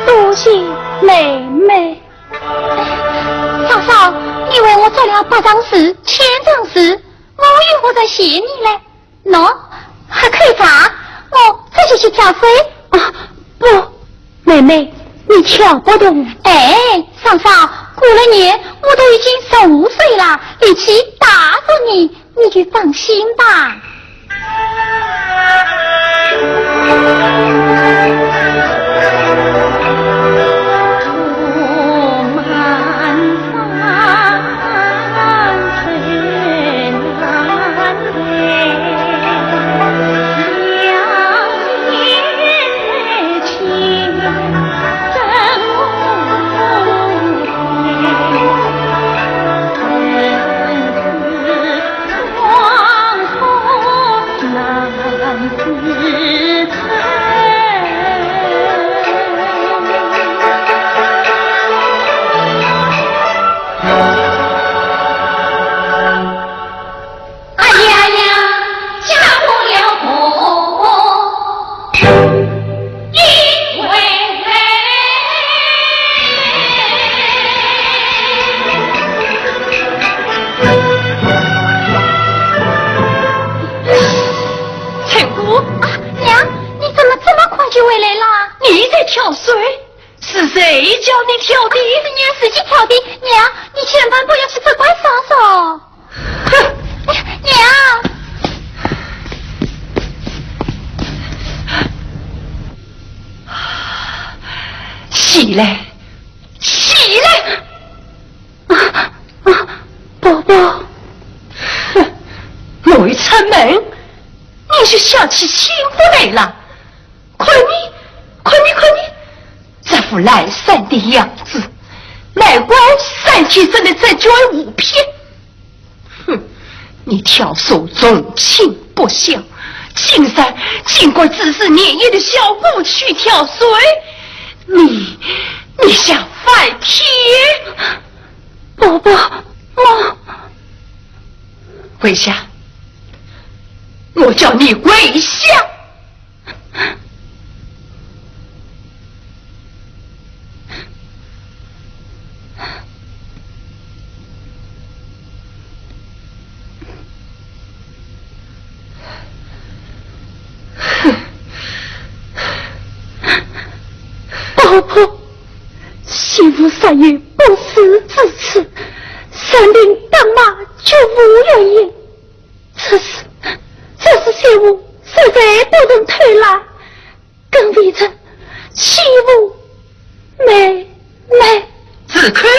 多谢妹妹。嫂嫂，你为我做了百丈树、千丈树，我又何尝嫌你呢？喏，还可以伐？我这就去挑水。啊，不，妹妹，你挑不动。哎，嫂嫂，过了年我都已经十五岁了，力气大着呢，你就放心吧。哎呀呀，家破了。啊，娘，你怎么这么快就回来了？你在挑水？是谁叫你挑的？是娘自己挑的。娘，你千万不要去责怪嫂嫂。哼，娘。起来，起来！啊，啊，婆婆。哼，我一出门，你就想起亲不来了。看你，看你，看你，这副懒散的样子，难怪三姐真的这叫无品。哼，你挑唆重情不孝，竟然竟敢指使年幼的小姑去挑水，你，你想翻天？婆婆，我……跪下！我叫你跪下！ 婆婆，媳妇实有不是之处，生病打脉绝无原因。 这事，这事媳妇实在不能推拉，更未曾欺负妹妹。子坤，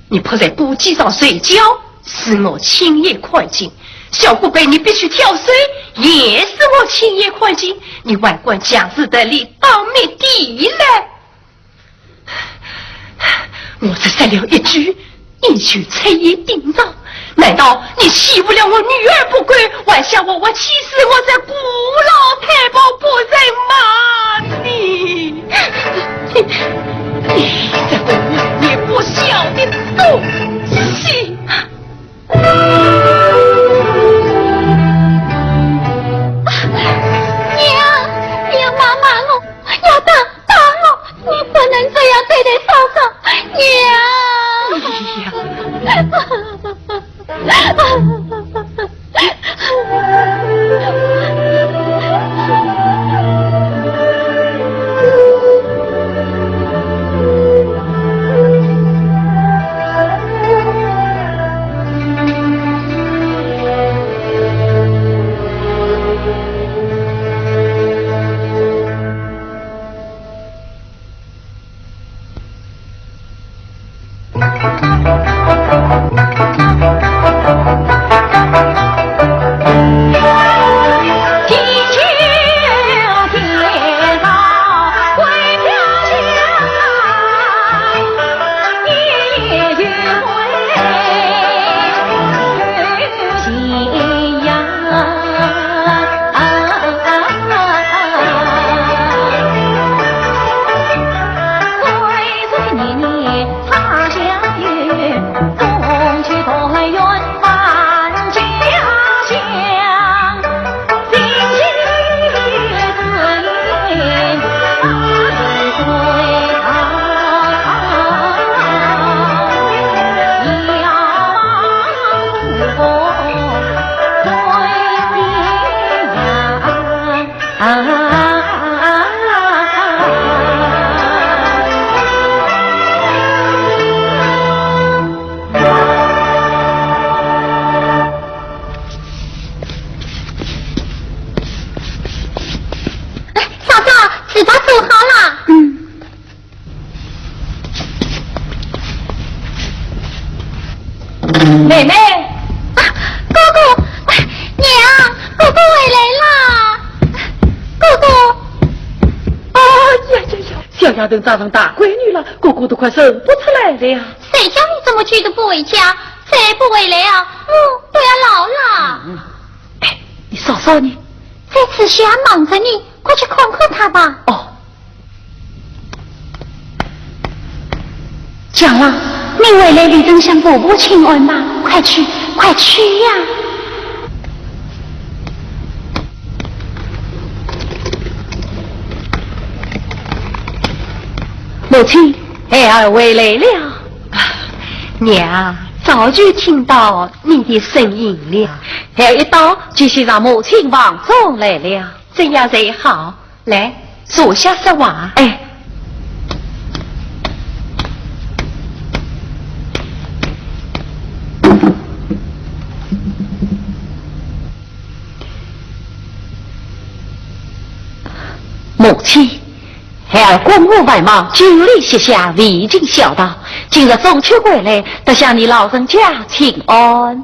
你铺在布巾上睡觉，是我亲眼看见；小姑被你逼去挑水，也是我亲眼看见。你还敢强词夺理，当面抵赖？ 我只说了一句，你就出言顶撞。难道你欺负了我女儿不够，还想活活气死我这孤老太婆不成吗？你，你，你这个懶惰不孝的东西！ 娘，你要骂骂我，要打打我，你不能这样对待嫂嫂，娘。哎呀。那走好了。嗯。妹妹。啊，哥哥，啊，娘，哥哥回来了。哥哥。哎呀呀呀，小丫头长成大闺女了，哥哥都快认不出来了呀。谁叫你这么久都不回家？再不回来啊，我都要老了。嗯。哎，你嫂嫂呢？在厨下忙着呢，快去看看她吧。哦。 讲了，你回来里正向婆婆请安吧，快去，快去呀！母亲，孩儿回来了。娘，早就听到你的声音了。孩儿一到，就先让母亲房中来了。这样才好。 来，坐下说话。哎。母亲，孩儿公务繁忙，久里歇下，未尽孝道。今日中秋回来，特向你老人家请安。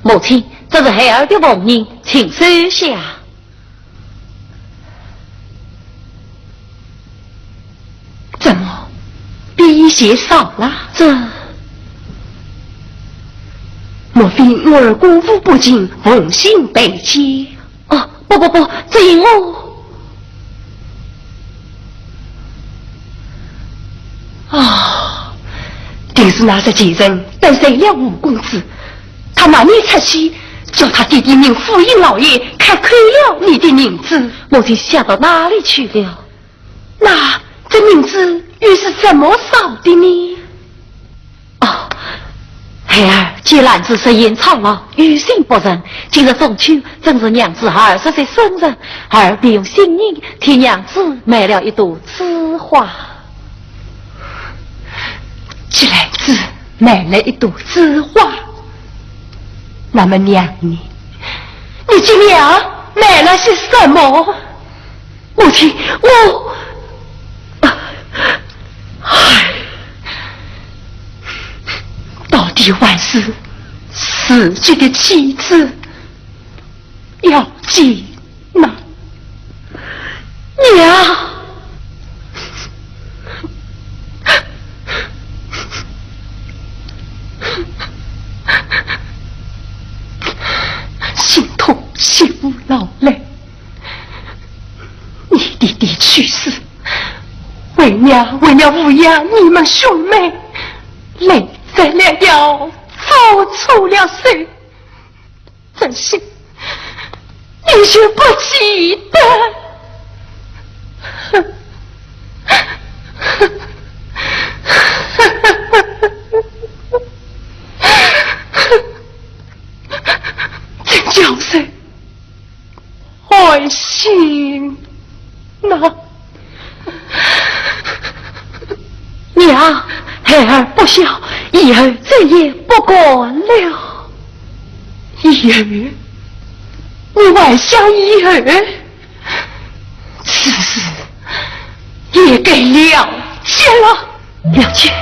母亲，这是孩儿的缝纫，请收下。 怎么，比以前少了？这……莫非我儿功夫不精，奉行败绩？哦，不不不，这因我……哦，定是那日前程得罪了吴公子，他瞒你出去，叫他点点名府尹老爷，克扣了你的银子。母亲想到哪里去了？ 那这银子又是怎么少的呢？哦，孩儿见兰子实言操劳，于心不忍。今日中秋，正是娘子二十岁生日，孩儿便用纹银替娘子买了一朵紫花。既然是买了一朵紫花，那么娘呢？你给娘买了些什么？ 母亲，我……唉，到底还是自己的妻子要紧呐。娘！心痛媳妇劳累。 你爹爹去世，为娘为了抚养你们兄妹，累坏了腰，操错了手，这些你就不记得？真叫人 寒心呐。娘，孩儿不孝，以后再也不敢了。以后？你还想以后？此事也该了结了。 了结。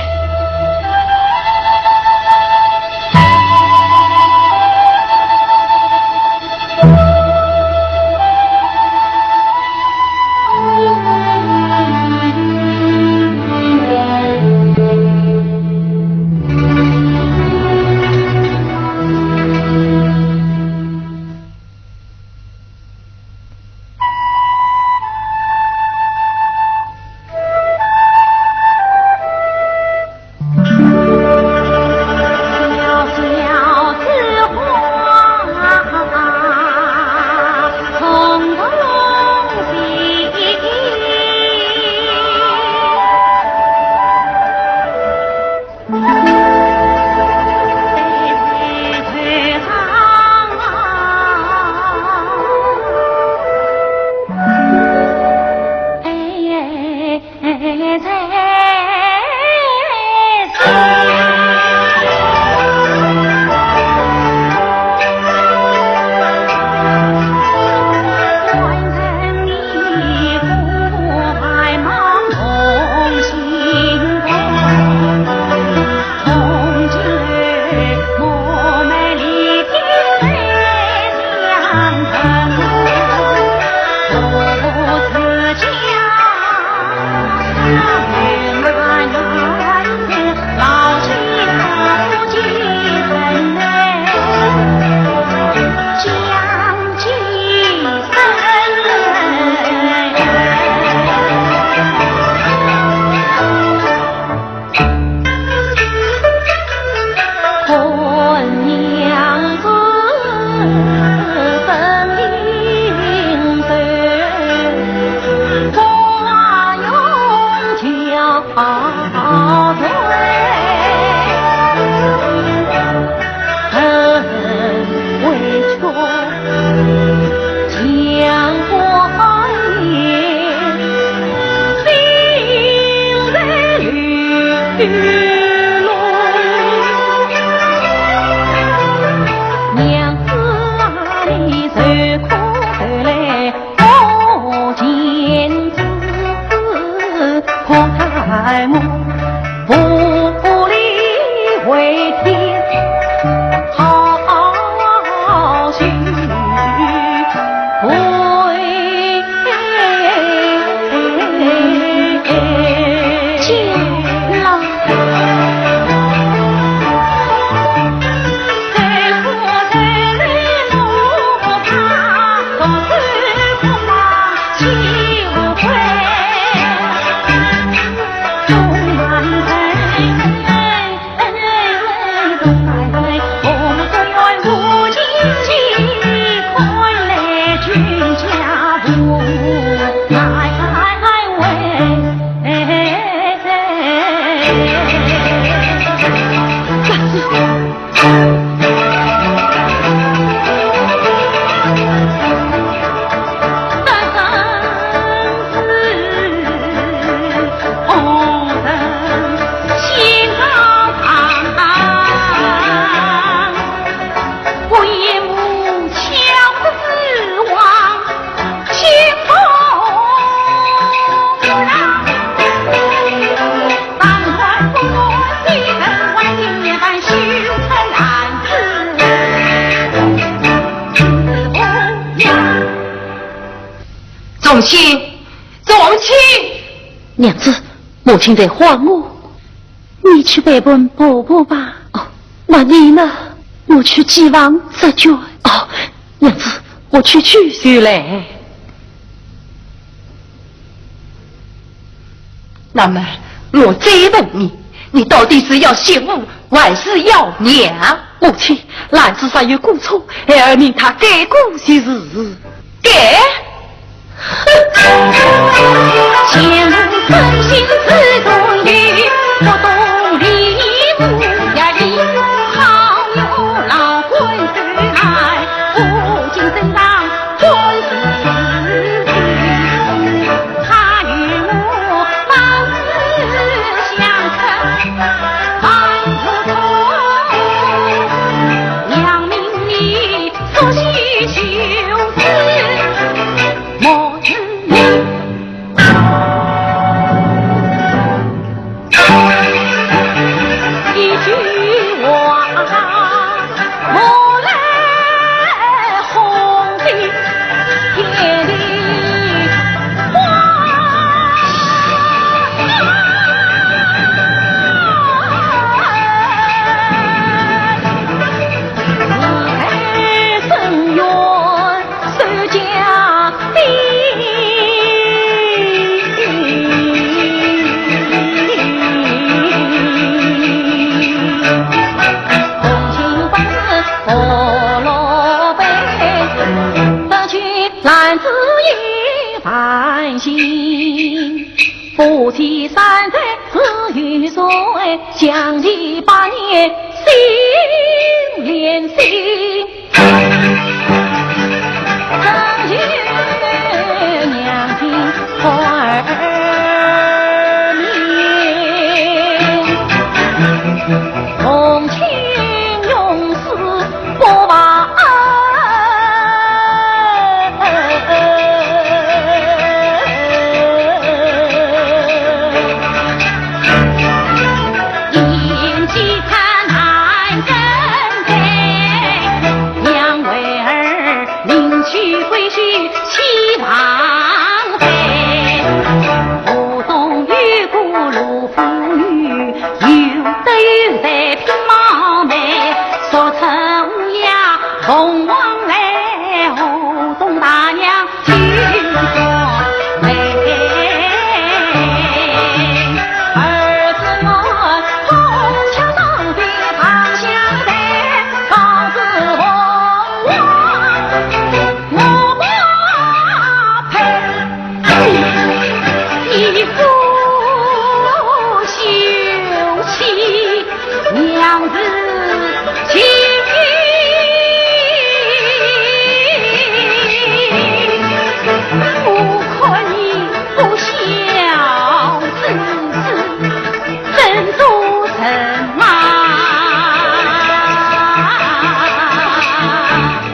忠信，忠信！娘子，母亲在唤我。你去陪伴婆婆吧。哦，那你呢？我去祭望侄眷。哦，娘子，我去去就来。 那么，我再问你，你到底是要媳妇还是要娘？母亲，兰子若有过错，孩儿命她改过就是。改？哼！玉碎，将你百年心连心。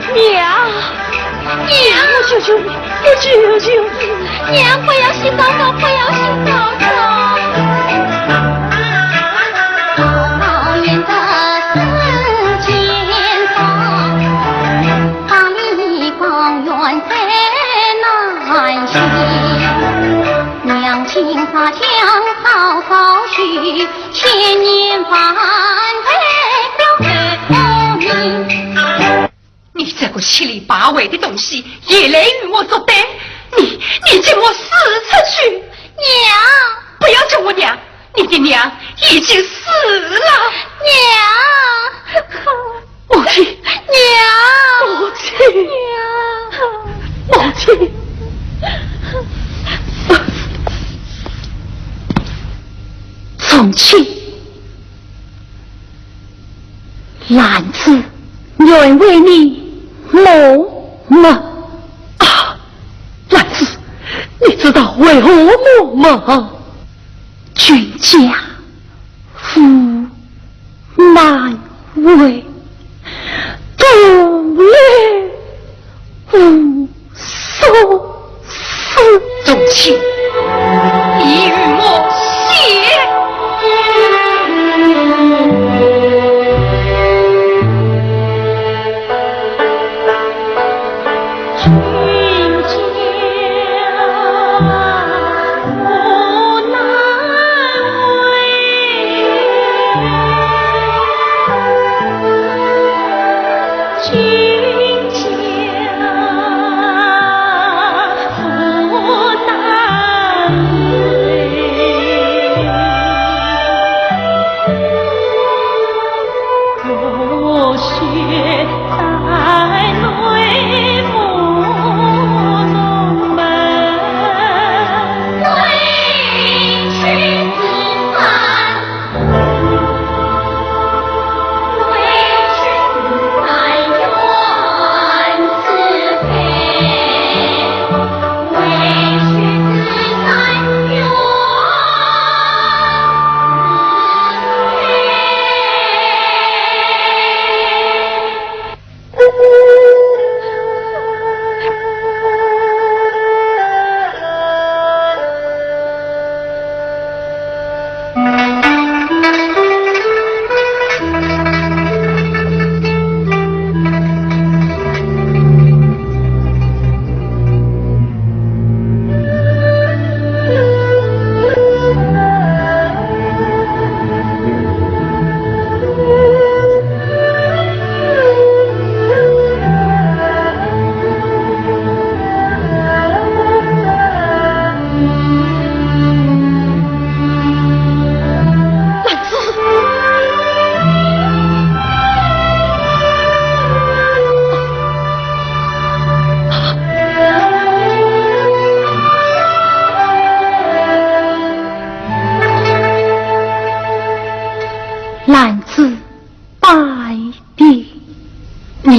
娘，娘，我求求你，我求求你。娘，不要信嫂嫂，不要信嫂嫂。你这个七里八歪的东西，也来与我作对？你，你给我死出去！娘！不要叫我娘，你的娘已经死了。娘！母亲，娘！母亲，娘！母亲！从今，兰子愿为你落寞。啊，兰子，你知道为何落寞吗？君家无难为，独留无所思。冬青，你与我写。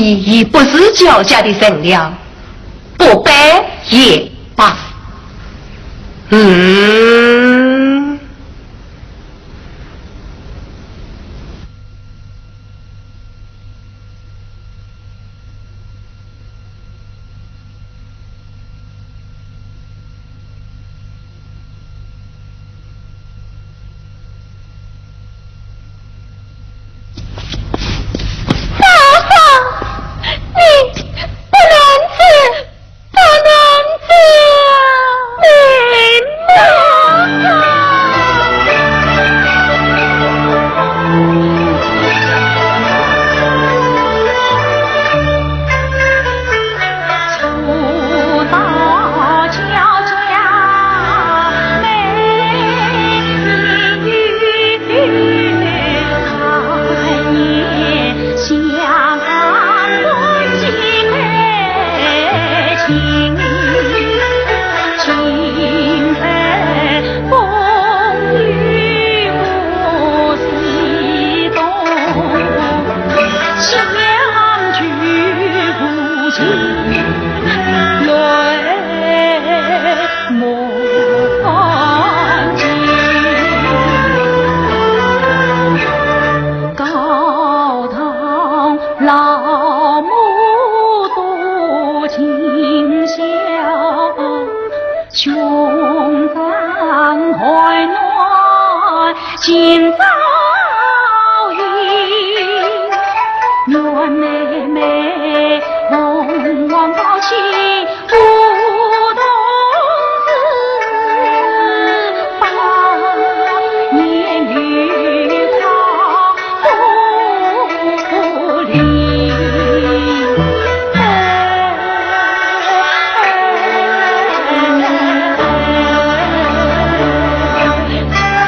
已不是焦家的人了，不拜也罢。嗯。嫂嫂，你不能走，不能走，你不能走。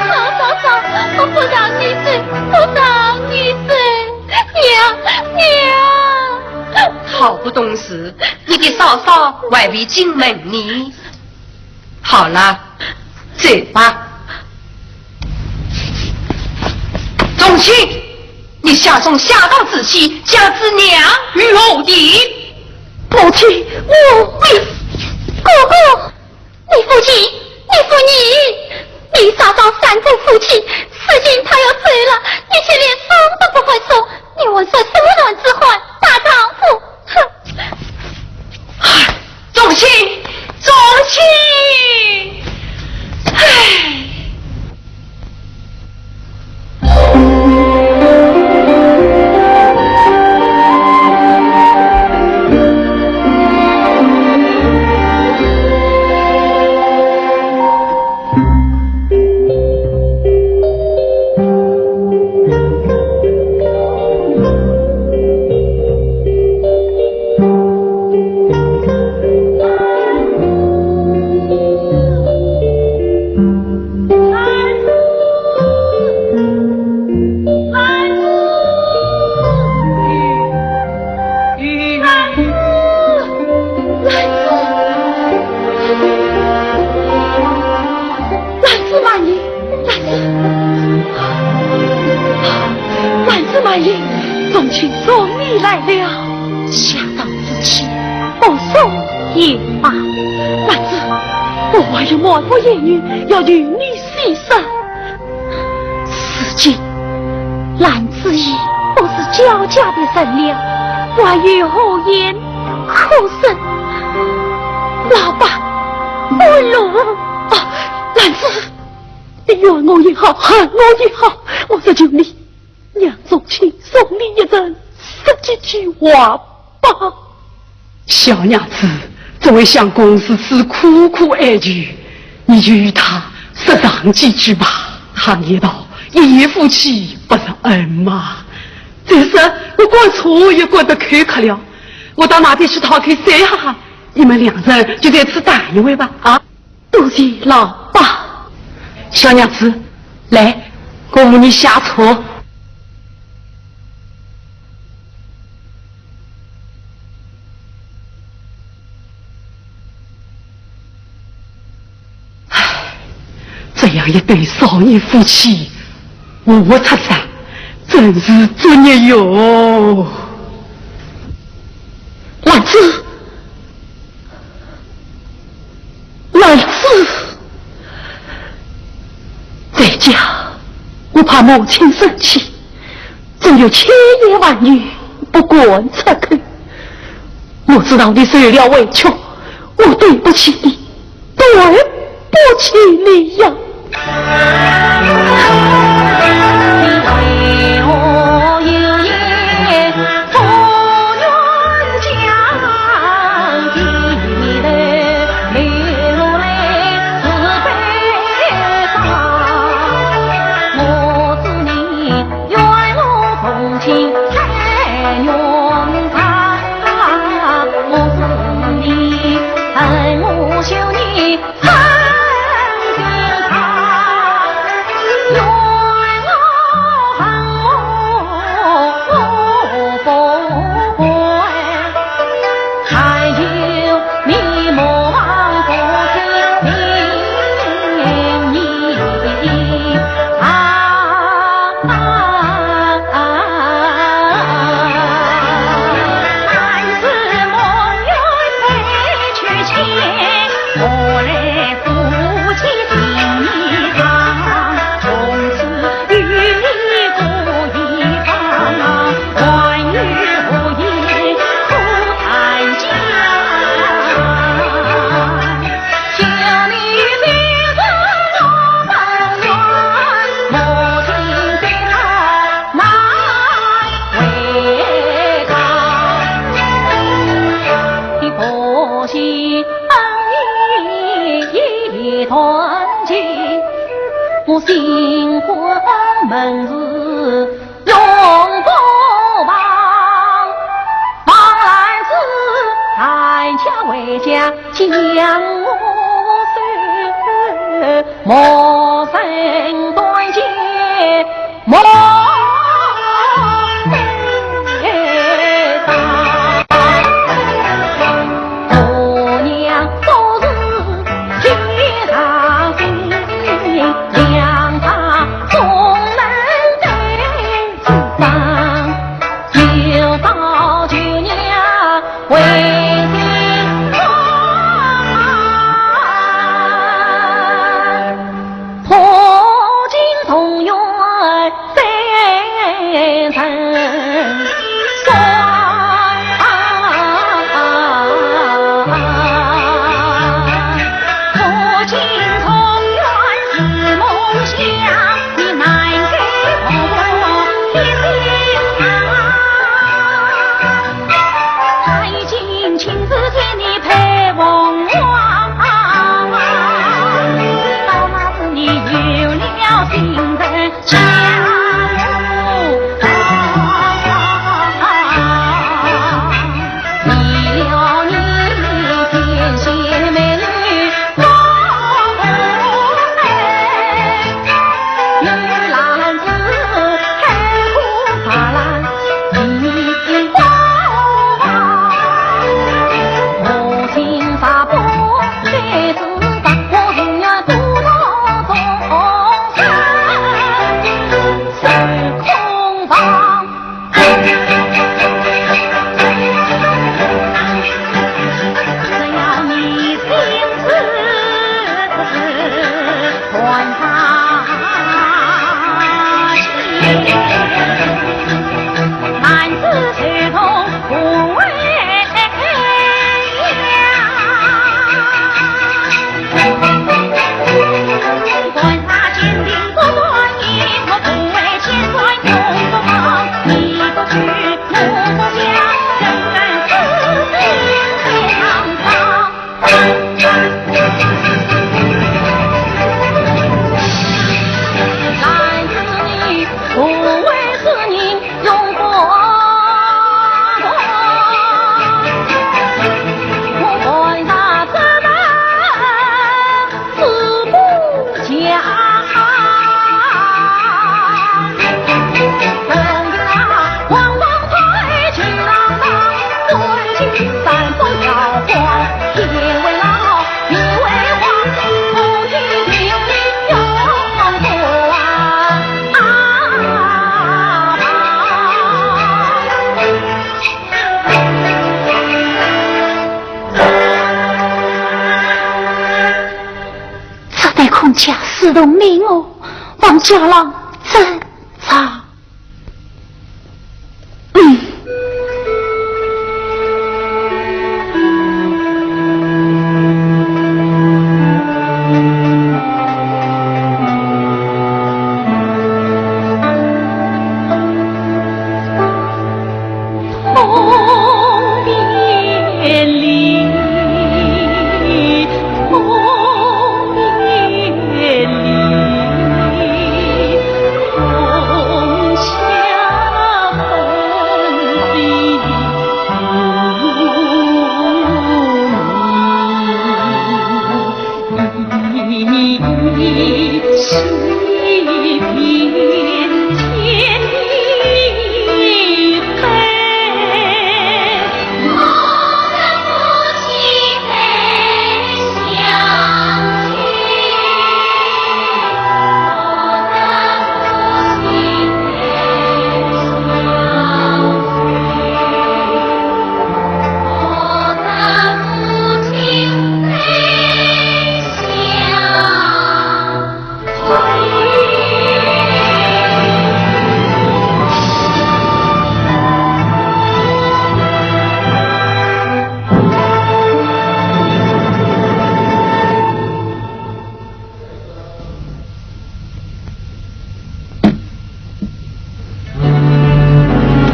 嫂嫂嫂，我不让你走，不让你走，娘，娘。好不懂事，你的嫂嫂还未进门呢。好了，走吧。宗庆，你下重下道之气，将之娘与何地？母亲，我，你，哥哥，你负气，你负你，你杀伤三种夫妻，如今他要走了，你却连松都不会松，你还说什么男子汉、大丈夫？哼！ 宗庆，宗庆，唉。兰子，兰子，兰子，兰子慢饮，宗庆送你来了。下道之气，不送也罢。兰子，我还有满腹言语要与你细说。如今，兰子已不是焦家的人了，我又何言可说？老伯，我……啊，兰子，你怨我也好，恨我也好，我只求你，让宗庆送你一程，说几句话吧。 小娘子，这位相公如此苦苦哀求，你就与他说上几句吧。常言道，一言夫妻百日恩嘛。再说，我觉着也觉得口渴了，我到外头去讨口水喝喝，你们两人就在此谈一会吧，啊？ 多谢老伯。小娘子，来，我扶你下车。唉，这样一对少年夫妻， 我出山，真是作孽哟。怕母亲生气，总有千言万语不敢出口。我知道你受了委屈，我对不起你，对不起你呀。这对孔家私通名哦，王家郎真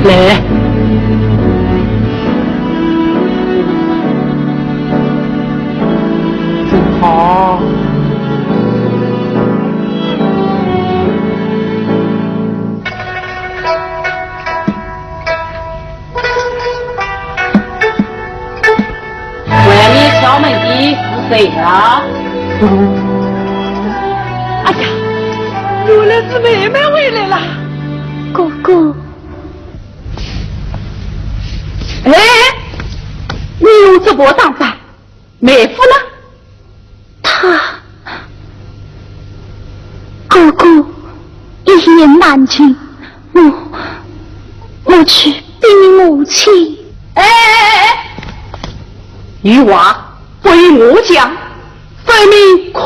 来，坐好。外面敲门的是谁啊？哎呀，原来是妹妹回来了。哥哥。 哎，你又怎么打扮？妹夫呢？他，哥哥一言难尽，我，我去禀我母亲。哎哎哎哎，有话不与我讲，分明看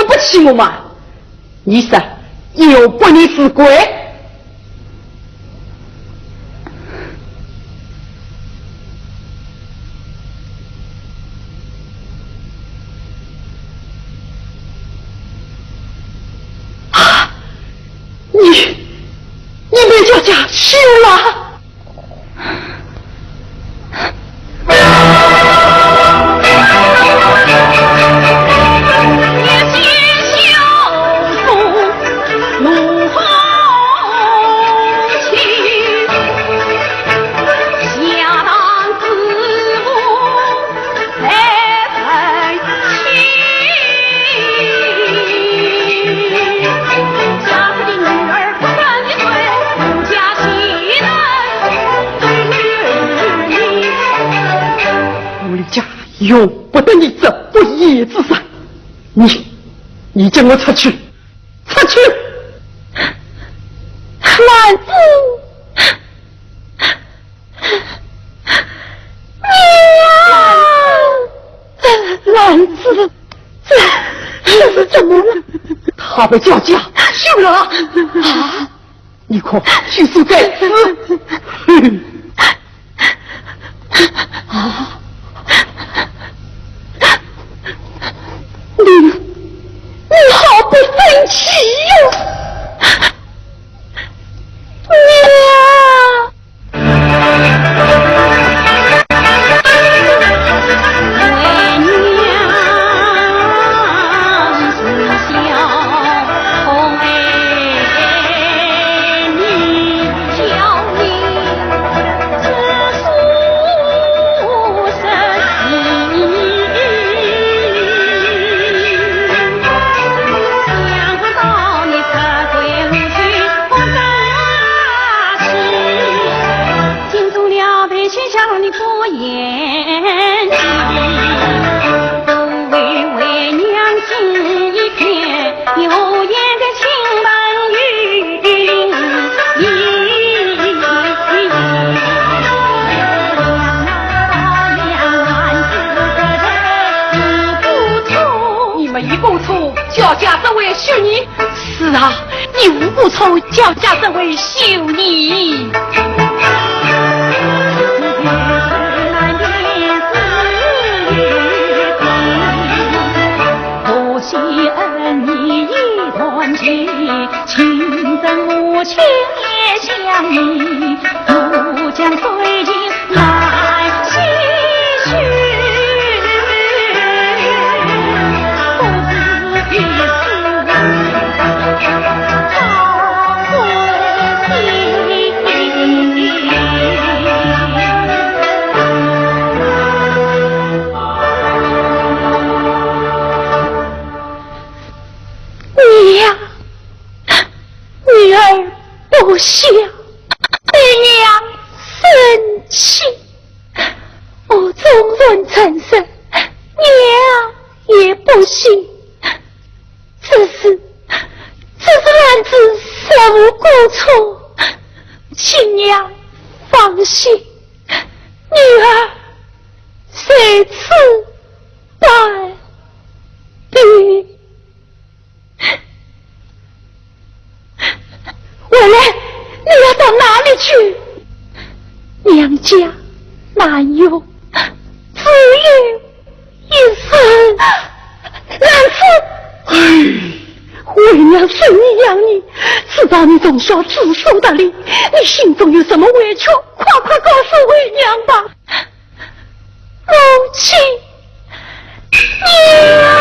不起我嘛！ 你说有不义之鬼？啊，你，你被小姐休了？ 我李家用不得你这不义之人，你，你给我出去，出去！兰子，你呀，兰子，这，这是怎么了？他被小姐休了啊！啊？ 你看，就是该死！啊，你，你好不争气哟！你啊！你没有过错，小姐怎会休你？是啊，你无过错，小姐怎会休你？ 娘，女儿不孝，被娘生气。我纵然承认，娘也不孝。只是，只是兰子实无过错，请娘放心，女儿在此 拜别。回来，你要到哪里去？娘家难容，只有一人。兰子！哎，为娘生你养你，知道你从小知书达理，你心中有什么委屈，快快告诉为娘吧。母亲，娘。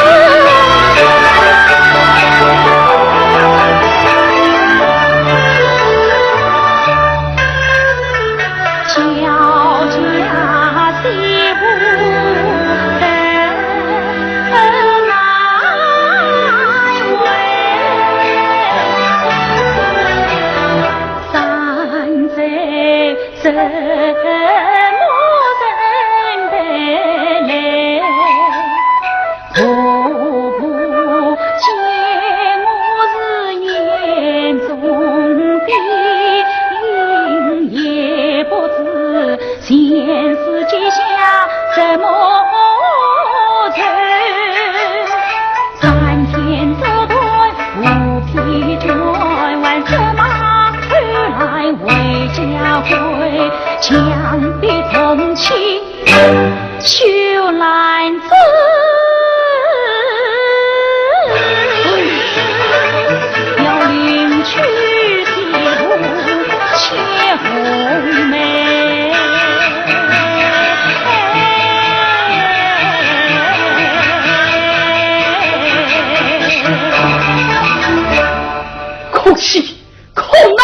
可喜可恼。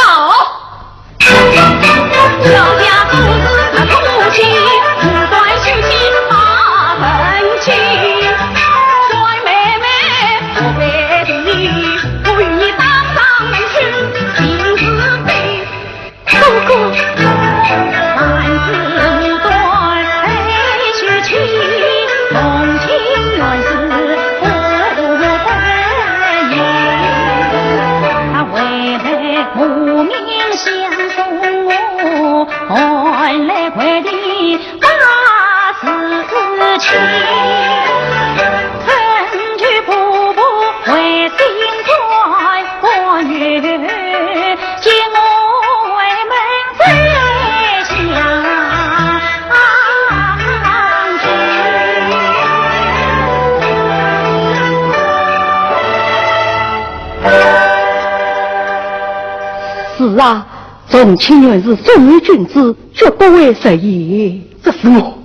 是啊，重卿原是忠义君子，绝不会食言。这是我，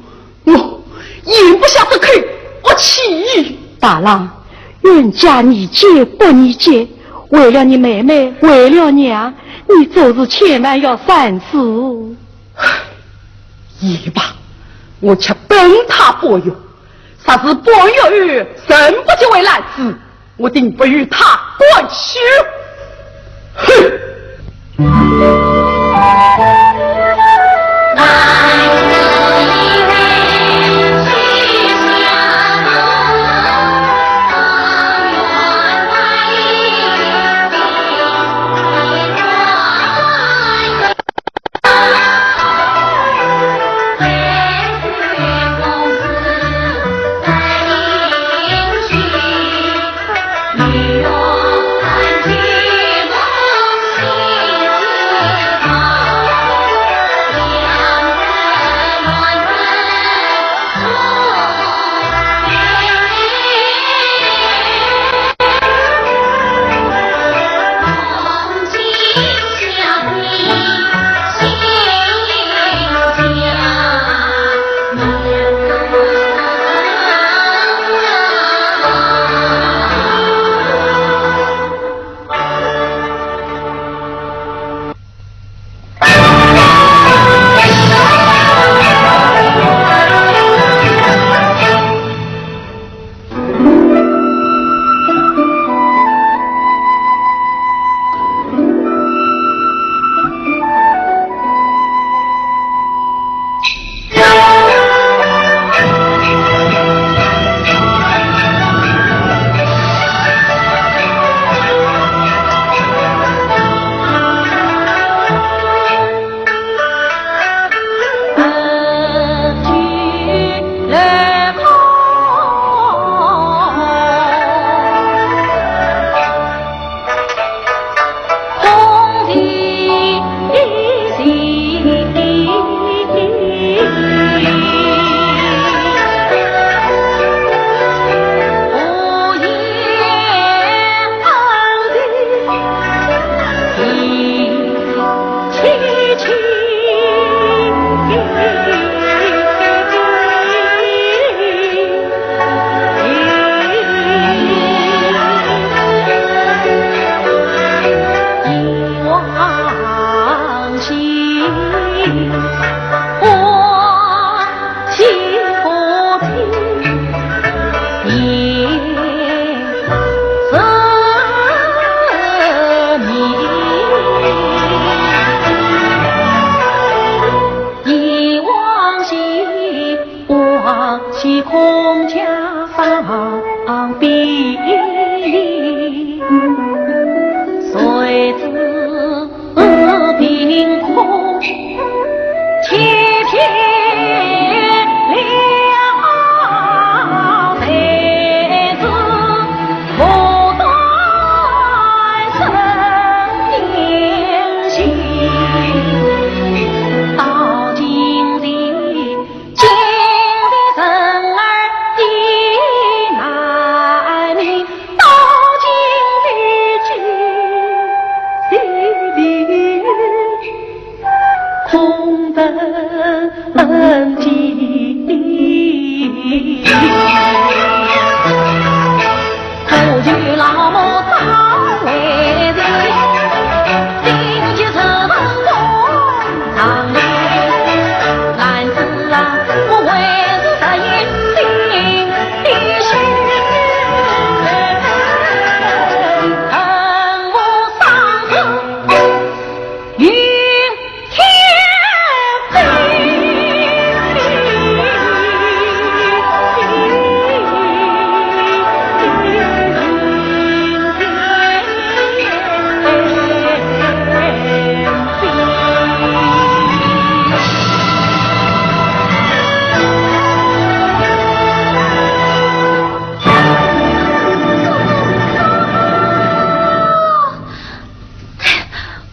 我咽不下这口恶气。大郎，冤家宜解不宜结，为了你妹妹，为了娘，你做事千万要三思。也罢，我却本他不由，若是半月后仍不及为难事，我定不与他干休。哼！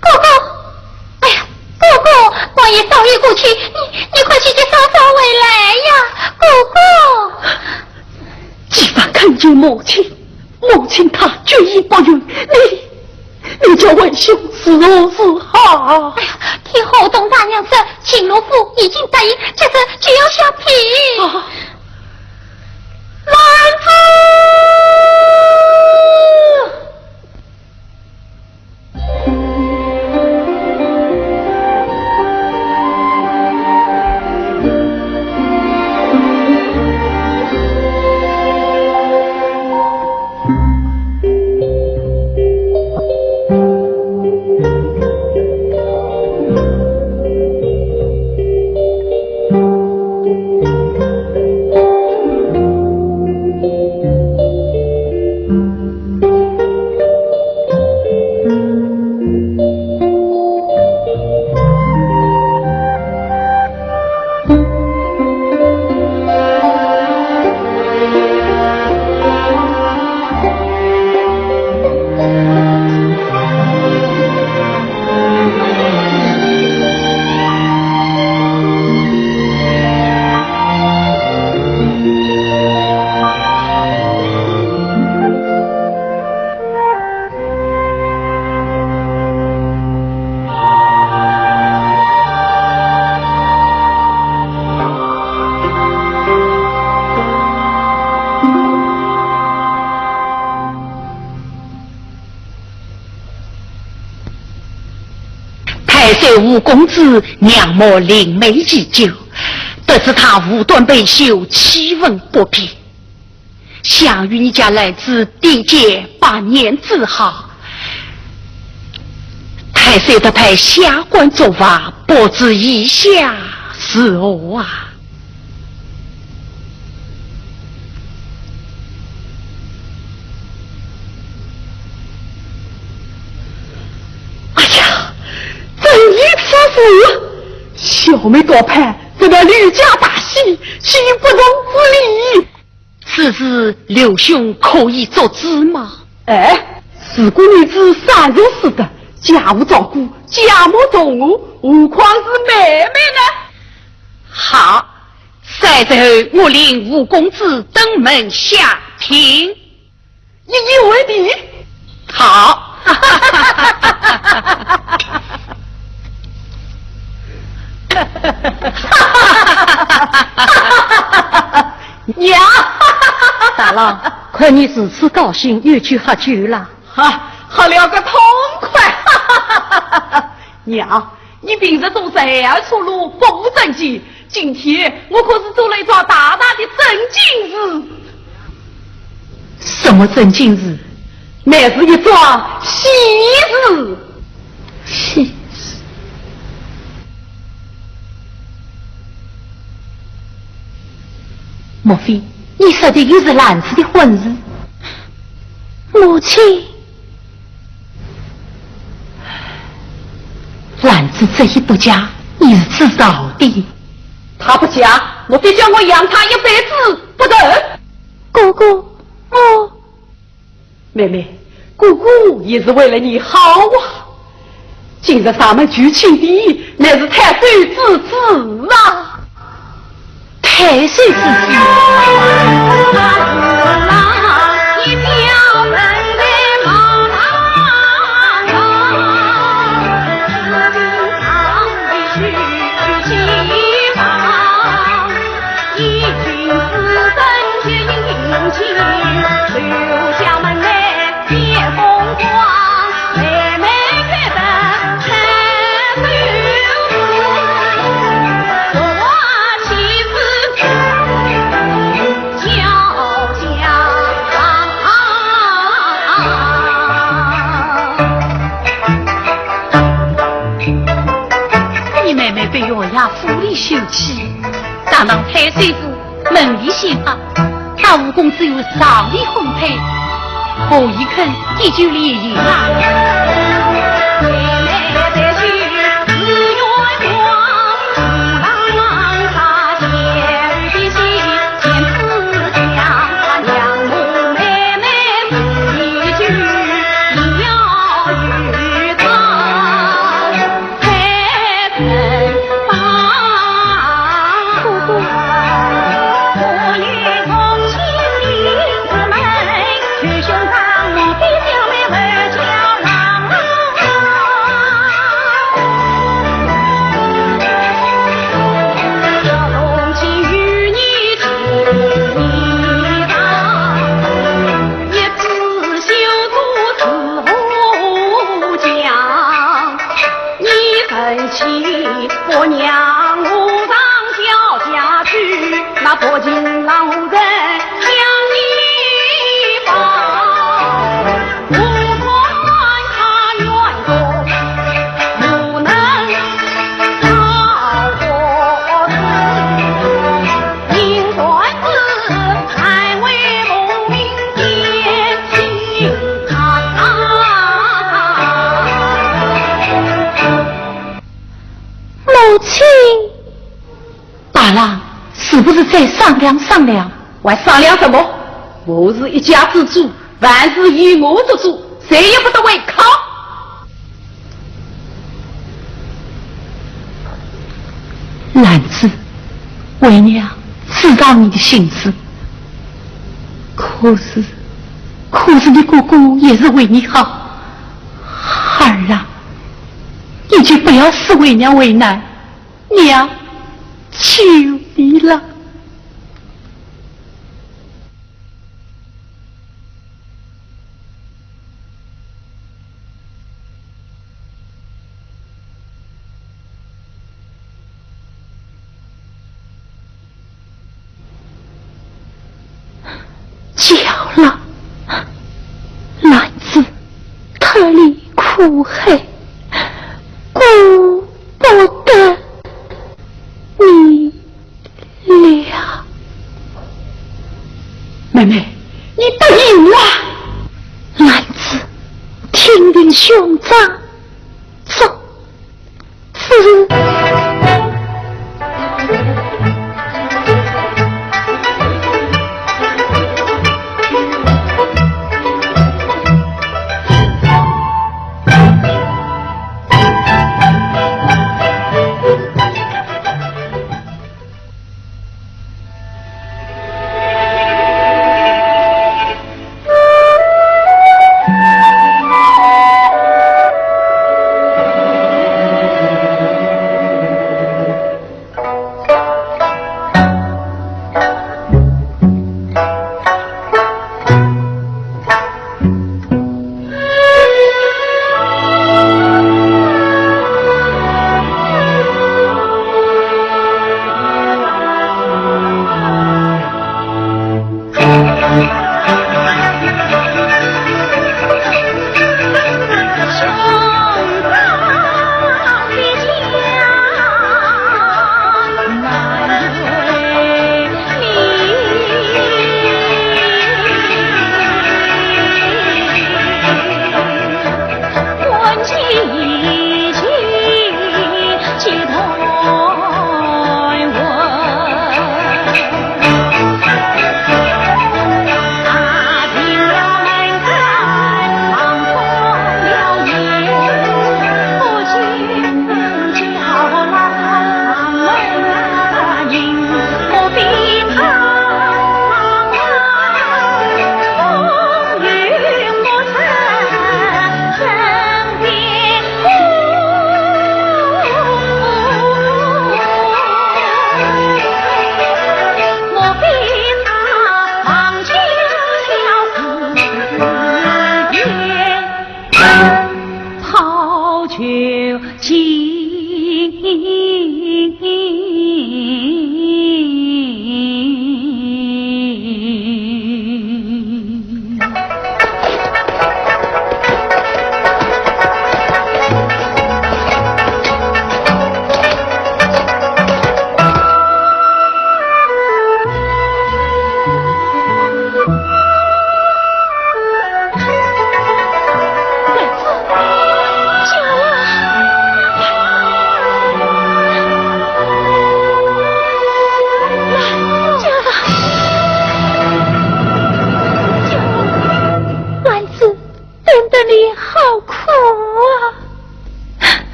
哥哥，哎呀，哥哥，我已早已过去，你，你快去接嫂嫂回来呀，哥哥。既然恳求母亲，母亲她决意不允，你，你叫为兄如何是好？哎呀，听河东大娘说，秦罗府已经答应，这次就要下聘。啊，兰子！太守吴公子仰慕林妹已久，得知她无端被休，气愤不平。 想与你家兰子缔结百年之好，太守特派下官作画，不知意下如何啊？哎呀，怎有此事？小妹高攀，这个吕家大喜，岂不容置疑？ 此事刘兄可以做主吗？哎，如果你是三从四德，家无丈夫，家破人亡，何况是妹妹呢？好，三日后我领吴公子登门下聘。一言为定。 好。娘！大郎，看你如此高兴，又去喝酒了。哈，喝了个痛快。娘，你平日总是含糊出路，不务正经，今天我可是做了一桩大大的正经事。什么正经事？乃是一桩喜事。喜事？莫非你说的又是兰子的婚事？母亲，兰子这一不嫁，你是知道的。她不嫁，莫非叫我养她一辈子不成？哥哥，我……妹妹，哥哥也是为了你好啊。今日咱们娶亲的，乃是太守之子啊。太守之子。你妹妹被月牙府里休妻，堂堂太守府门里陷害，她武功只有上联婚配，何以肯依旧联姻啊？母亲。大郎，是不是再商量商量？还商量什么？我是一家之主，万事以我做主，谁也不得违抗。兰子，为娘知道你的心思，可是，可是你哥哥也是为你好。孩儿啊，你就不要使为娘为难，娘求你了。 叫了，兰子，特立苦海，顾不得你了。妹妹，你答应我啊！兰子，听凭兄长，走。 是。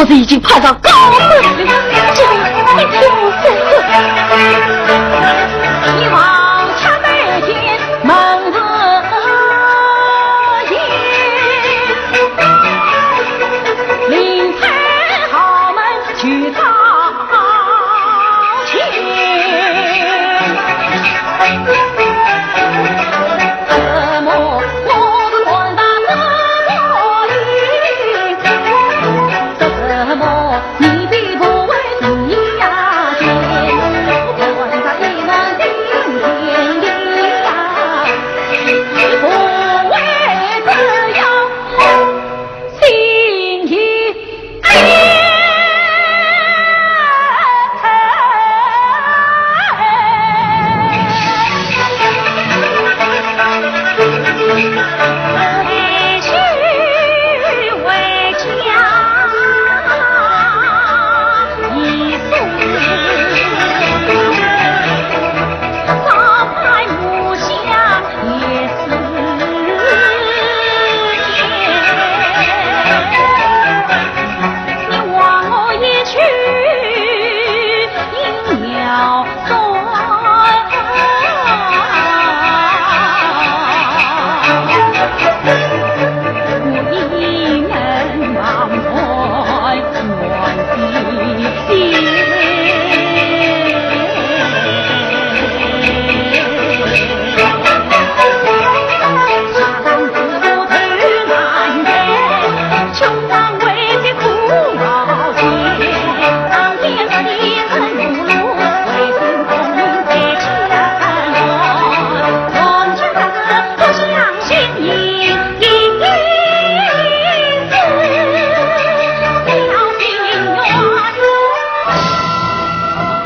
是已经攀上高门了，这位你听我说。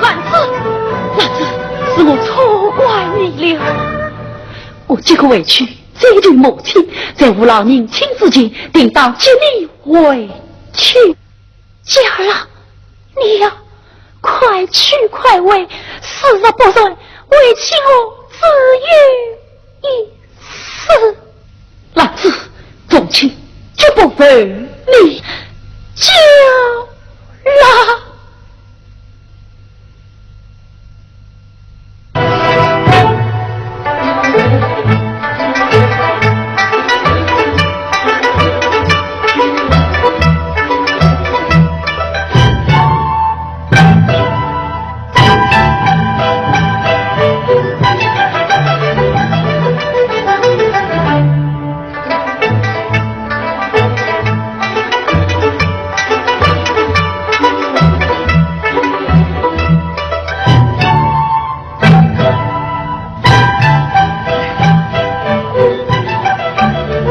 兰子，兰子，是我错怪你了。我即刻回去再求母亲，在父老认亲之前，定当接你回去。 家郎，你呀，快去快回，四十不转，为妻我只有一死。兰子，父亲绝不负你。家郎。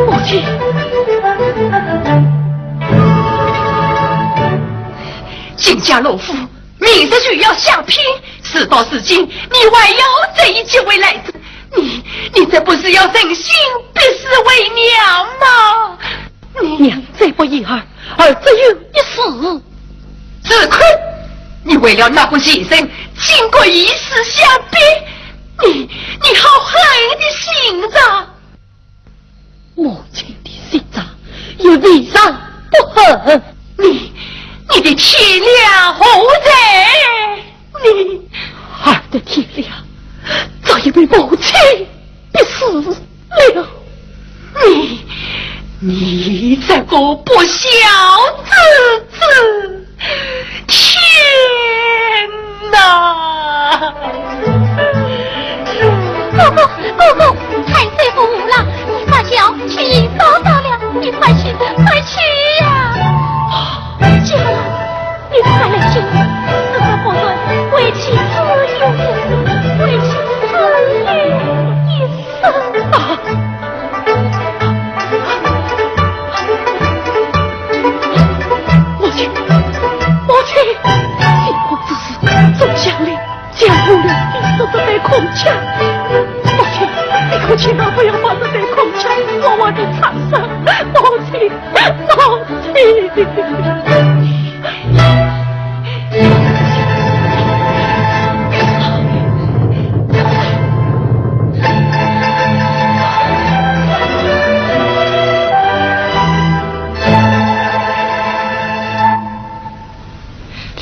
母亲，金家老夫，明日就要相拼，事到如今，你还有这一机会来哉？你，你这不是要存心逼死为娘吗？ 娘再不依儿，儿只有一死。子坤，你为了那个贱人，竟敢以死相逼，你，你好狠的心肠！母亲的心肠，也未尝不狠。你，你的天良何在？ 你，儿的天良早已被母亲逼死了。你，你这个不孝之子！天哪！哥哥，哥哥，海水不污了，你发酵，去烧烧了，你快去，快去呀！ 家郎，你快来救我，四十不转，为妻只有一死，为妻只有一死啊！母亲，母亲，新婚之时，总想你 将我的死这对孔雀。母亲，你可千万不要把这对孔雀送我的长生。母亲，母亲。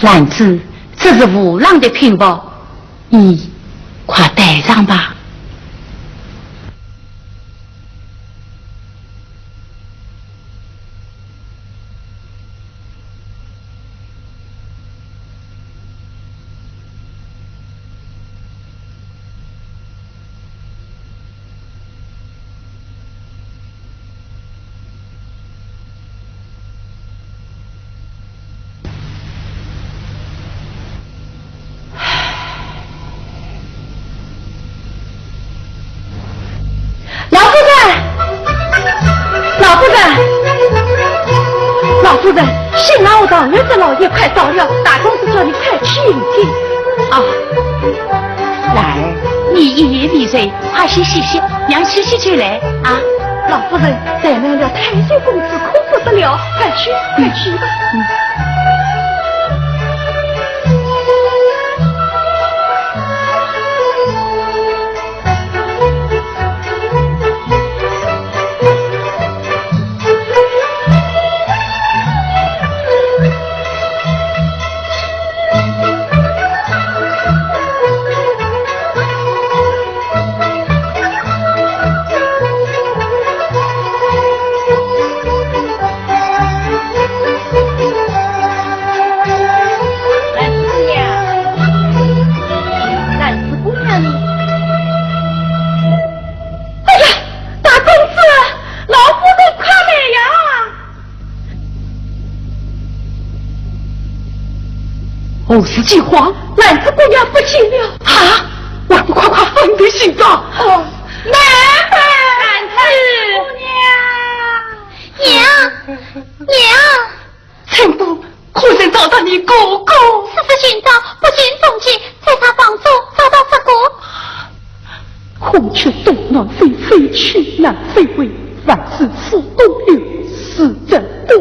兰子，这是无浪的聘报，你快带上吧。 老夫人，老夫人，老夫人，新郎和唐元德老爷快到了，大公子叫你快去迎接。啊，兰儿，你一夜未睡，快些歇息，娘歇歇就来啊。老夫人，再慢了，太岁公子可不得了，快去，快去吧。嗯。 兰子呀，兰子姑娘呢？哎呀，大公子，老夫人快来呀！ 何事惊慌？兰子姑娘不见了。啊！还不快快分队寻找？哦，慢慢，兰子姑娘。娘，娘。春风，可曾找到你哥哥？四处寻找，不见踪迹，在啥房中找到这个？ 孔雀东南飞，飞去南飞回，万事始终有，事在不